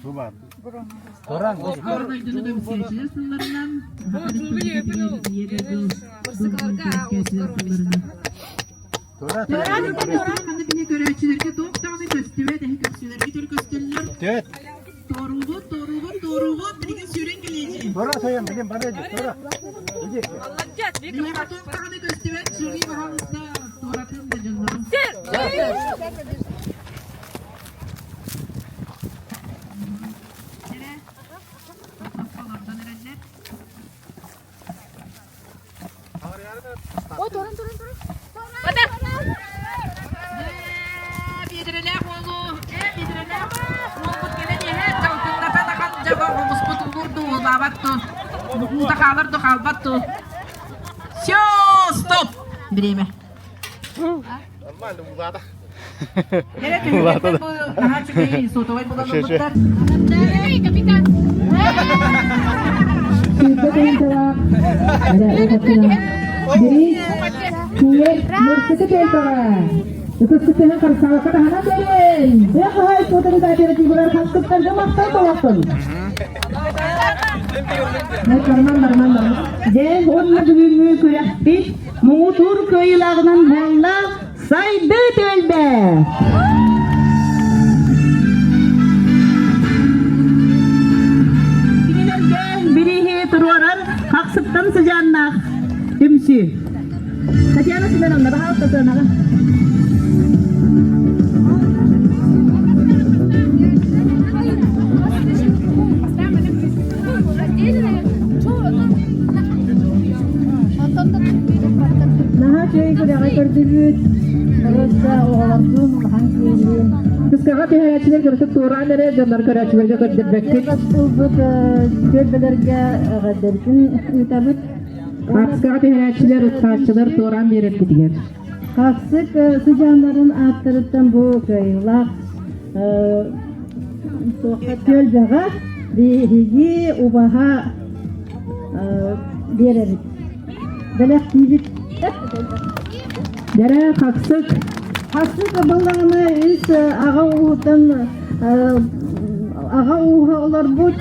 Субар. Туран. Аҕа дойдуну көмүскээччилэр сылларынан Саха Республикатыгар Ийэ дойду көмүскээччилэр сылларынан Туран. Манна били көрөөччүлэргэ туох даҕаны көстүбэт, эһи көрсүлэргит өр көстөллөр. Төт. Туоруубут, туоруубут, туоруубут, билигин сүүрэн кэлиэчи. Тура сойон билин бары тура. Иди. Биһиэхэ туох даҕаны көстүбэт, жюри баһаалыста туоратын да дьоннору. Эрэ, олордон эрэллэр. Биэдэрэлээх уолу, биэдэрэлээх уолбут кэлэн иһэр, дьалкыҥната тахан дьаба оҕуспут улуур дуу, улаабат дуу, уута хаалар дуу, хаалбат дуу. Все, стоп! Время. Нормально, улаата. Эрэ түһүлгэттэн бу наһаа үчүгэй сотовай булан ылбыттар. Капитан! Дьэ, уонна бүгүҥҥү күрэхпит муҥутуур кыайыылааҕынан буолла Сайдыы түөлбэ! Кинилэргэ бирииһи туруорар хахсыттар. Хахсыктан сыдьааннаах түмсүү. Татьяна Семеновна, баһаалыста сыанаҕа. Наһаа үчүгэй күрэҕи көрдүбүт. Просто оҕолордуун улахан киһилиин. Кыскаҕа түһээччилэр кырытык туораан эрэ дьоннор көрөөччүлэргэ көрдөрбөккүт. Ылбыт түөлбэлэргэ эҕэрдэбитин ыытабыт. Хаартыскаҕа түһэрээччилэр, ыттааччылар туораан биэрэргитигэр. Хахсык сыдьааннарын ааттарыттан бу кыайыылаах түөлбэҕэ биһиги убаһа биэрэбит. Бэлэхтиибит. Дэрэ хахсык. Хахсык былаҕына үс аҕа ууһуттан аҕа ууһа олорбут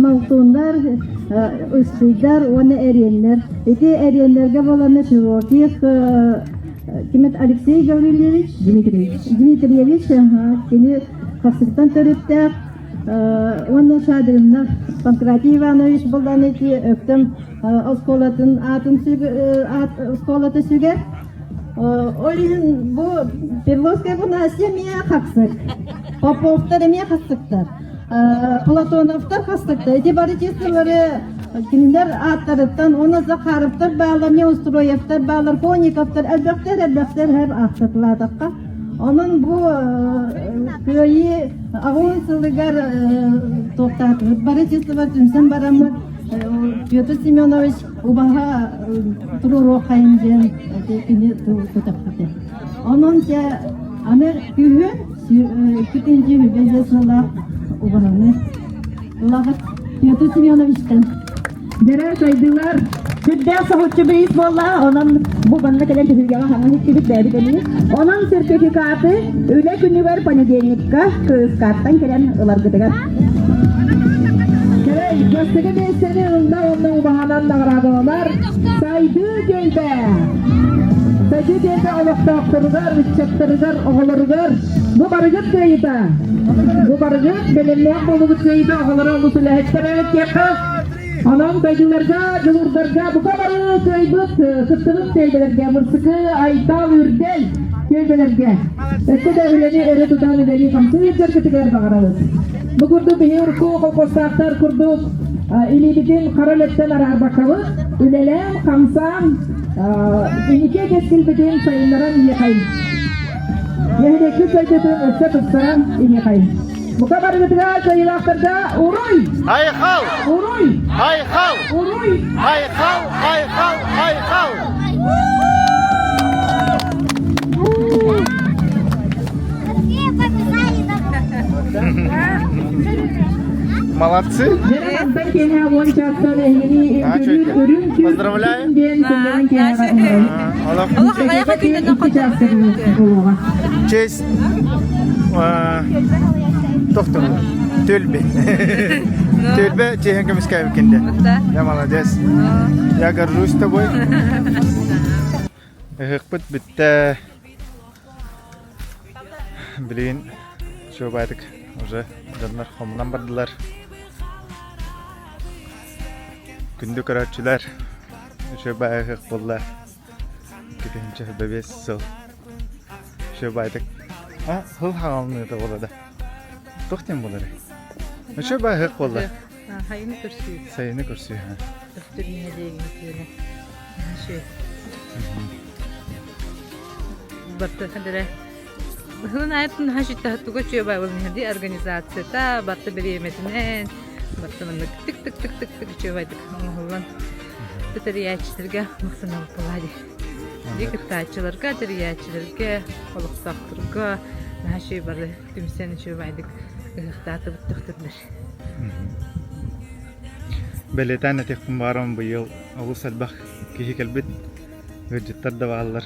малтуннар, ыстыйдар уонна эриэннэр. Ити эриэннэргэ буоланы Широких кимит Алексей Гаврильевич Дмитриевич Дмитриевич кини хахсыктан төрүттээх уонна Шадриннар Панкратий Иванович булан ити Өктөм оскуолатын аатын оскуолата сүгэр. Ол иһин бу Перловская династия эмиэ хахсык. Поповтар эмиэ хахсыктар. Платоновтар хастыктар. Ити бары числолары кинилэр ааттарыттан уонна Захаровтар баалар, Неустроевтар баалар, Кониковтар элбэхтэр элбэхтэр һэр аахсатылаатахха. Онон бу кыайыы аҕыс сылыгар туохтаатыбыт. Бары числолар түмсэн бараммыт Петр Семенович убаһа туруоруоххайын диэн кини тыл көтөхпүтэ. Онон дьэ аны күһүн Иккитинчи үбэйэ сыла убаһаны ылаҕыт Петр Семеновичтан. Дэрэ сайдыылар сүрдээх соһуччу бейс буолла. Онон бу манна кэлэн түһүлгэҕэ хаҥа иһиттибит бэйэбит эмиэ. Онон сертификаты үлэ күнүгэр понедельникка КСК-ттан кэлэн ыларгытыгар. Кэлэй, бастакы миэстэни ылла уонна убаһанан наҕараадаланар Сайдыы түөлбэ! Сайдыы түөлбэ олохтоохторугар, ыччаттарыгар, оҕолоругар бу барыгыт кыайыта! Бу барыгыт бэлэмнээх буолубут кыайыта оҕолоро олус үлэһиттэр эбит Онон дойдуларга, дьулуурдарга бука бары кыайбыт, кыттыбыт түөлбэлэргэ Мырсыкы, Айтал, Үрдэл түөлбэлэргэ өссө да үлэни өрө тутан үлэлии хамсыы сылдьаргытыгар баҕарабыт. Бу курдук биһи урукку колхозтаахтар курдук илиибитин хара үлэттэн араарбаккабыт, үлэлээн, хамсаан, инники кэскилбитин сайыннаран иһиэхэйин. Нэһилиэкпит сайдыытын өссө тупсаран иһиэхэйин. Бука барыгытыгар кыайыылаахтарга уруй! Айхал! Уруй! Айхал! Уруй! Айхал! Айхал! Айхал! Молодцы! Поздравляю! Честь тохтун Төлбе. Төлбе чехен көмүскээбиккин Я молодец. Я горжусь тобой. Ыһыкпыт бүттэ. Билигин чуобаатык уже дьоннор хомунан бардылар. Күндү көрөөччүлэр, үчүгэй ыһыах буолла. 2005 сыл. Үчүгэй А, сыл хаалыныыта буолла да. Туох диэн буолар? Үчүгэй ыһыах буолла. Сайыны көрсүү. Сайыны көрсүү. Төхтүр нэһилиэгин үтүөнэ. Үчүгэй. Барта хадара Быһылын айытын хашиттаһыттуга үчүгэй байбыл организацията барта бириэмэтинэн барта маннык тык тык тык тык тык үчүгэйдик оҥоһуллан тэрийээччилэргэ махтанабыт буолаа дии. Дии кыттааччыларга, тэрийээччилэргэ, олохтоохторго наһаа үчүгэй бары түмсэн үчүгэйдик ыһыахтаатыбыт төхтүрлэр. Бэлиэтээн этиэхпин баҕарабын быйыл олус элбэх киһи кэлбит, ыалдьыттар да бааллар.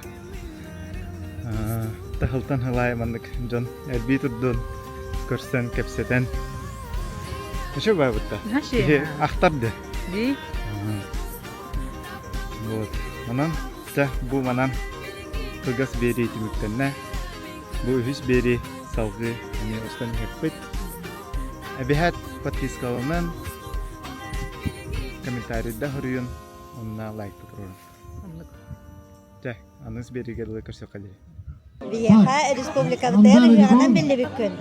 Таһылтан хылаай маннык дьон элбии турдун, көрсөн, кэпсэтэн. Еще баабытта. Киһи ахтар да. Дии. Вот. Онон, чэ, бу манан кылгас биэрии түмүктэннэ. Бу үһүс биэрии салгыы эмиэ устан иһэппит. Эбиһээт подпискаланан, комментарийда хоруйун. Онна лайк туруорун. Оннук. Чэ, аныгыс биэриигэ дылы көрсүөххэ диэри. Биһиэхэ республикабытыгар ыһыаҕынан биллибит күн.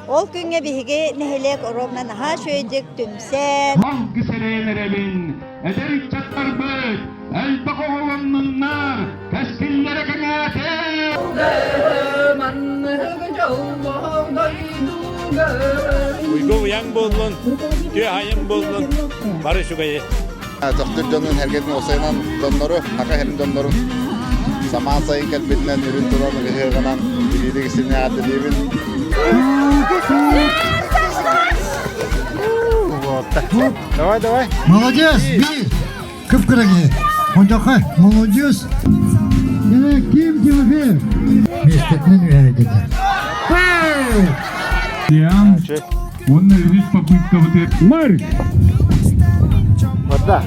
Ол күҥҥэ биһиги нэһилиэк ровно наһаа үчүгэйдик түмсэн. Алгыс эрэйэн эрэбин, эдэр ыччаттарбыт, элбэх оҕолоннуннар, кэскиллэрэ кэҥээтэ! Уйгу уйаҥ буоллун, үтүө айым буоллун, бары үчүгэйи. Төхтүр дьонун эргэтин уопсайынан дьоннору, хака иһин дьоннорун самаан сайын кэлбитинэн үрүн туран ыһыаҕынан билиилик истиҥник ааттыыбын. Давай, давай. Молодец, бей! Кып-кыра киһи. Онтоххо, молодец. Ким Тимофеев? Миэстэтинэн үһээдэтэ. Диан, уонна үһүс попыткабытыгар Марк! Вода.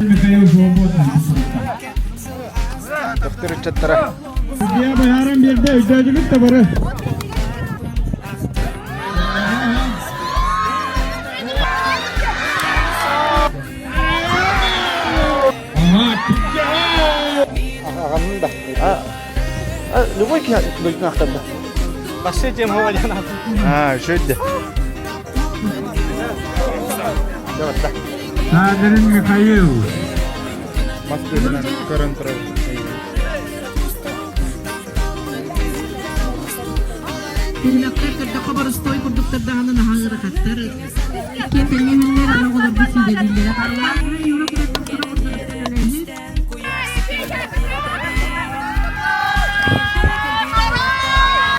Михаил Свободный. Төхтөр ыччаттара. Судья быһааран биэрдэ, өйдөөдүгүт да бары. Аҕамын да. Любой киһи дойдутун ахтарда. Бассы тем хоҕа А, үчүгэй Саадырын Михаил. Мас быһынан көрөн турар. Түһүмэхтэр көрдөххө боростуой курдуктар даҕаны наһаа ыарахаттар. Иккиэн тэҥҥэ иһэллэр, аны оҕолорбут сиидэлииллэрэ хаалла.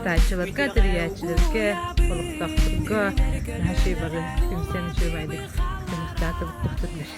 Тааччыларга, тэрийээччилэргэ, олохтоохторго наһаа үчүгэй бары түмсэн үчүгэй баайдык түмүктаатыбыт төхтүрлэр.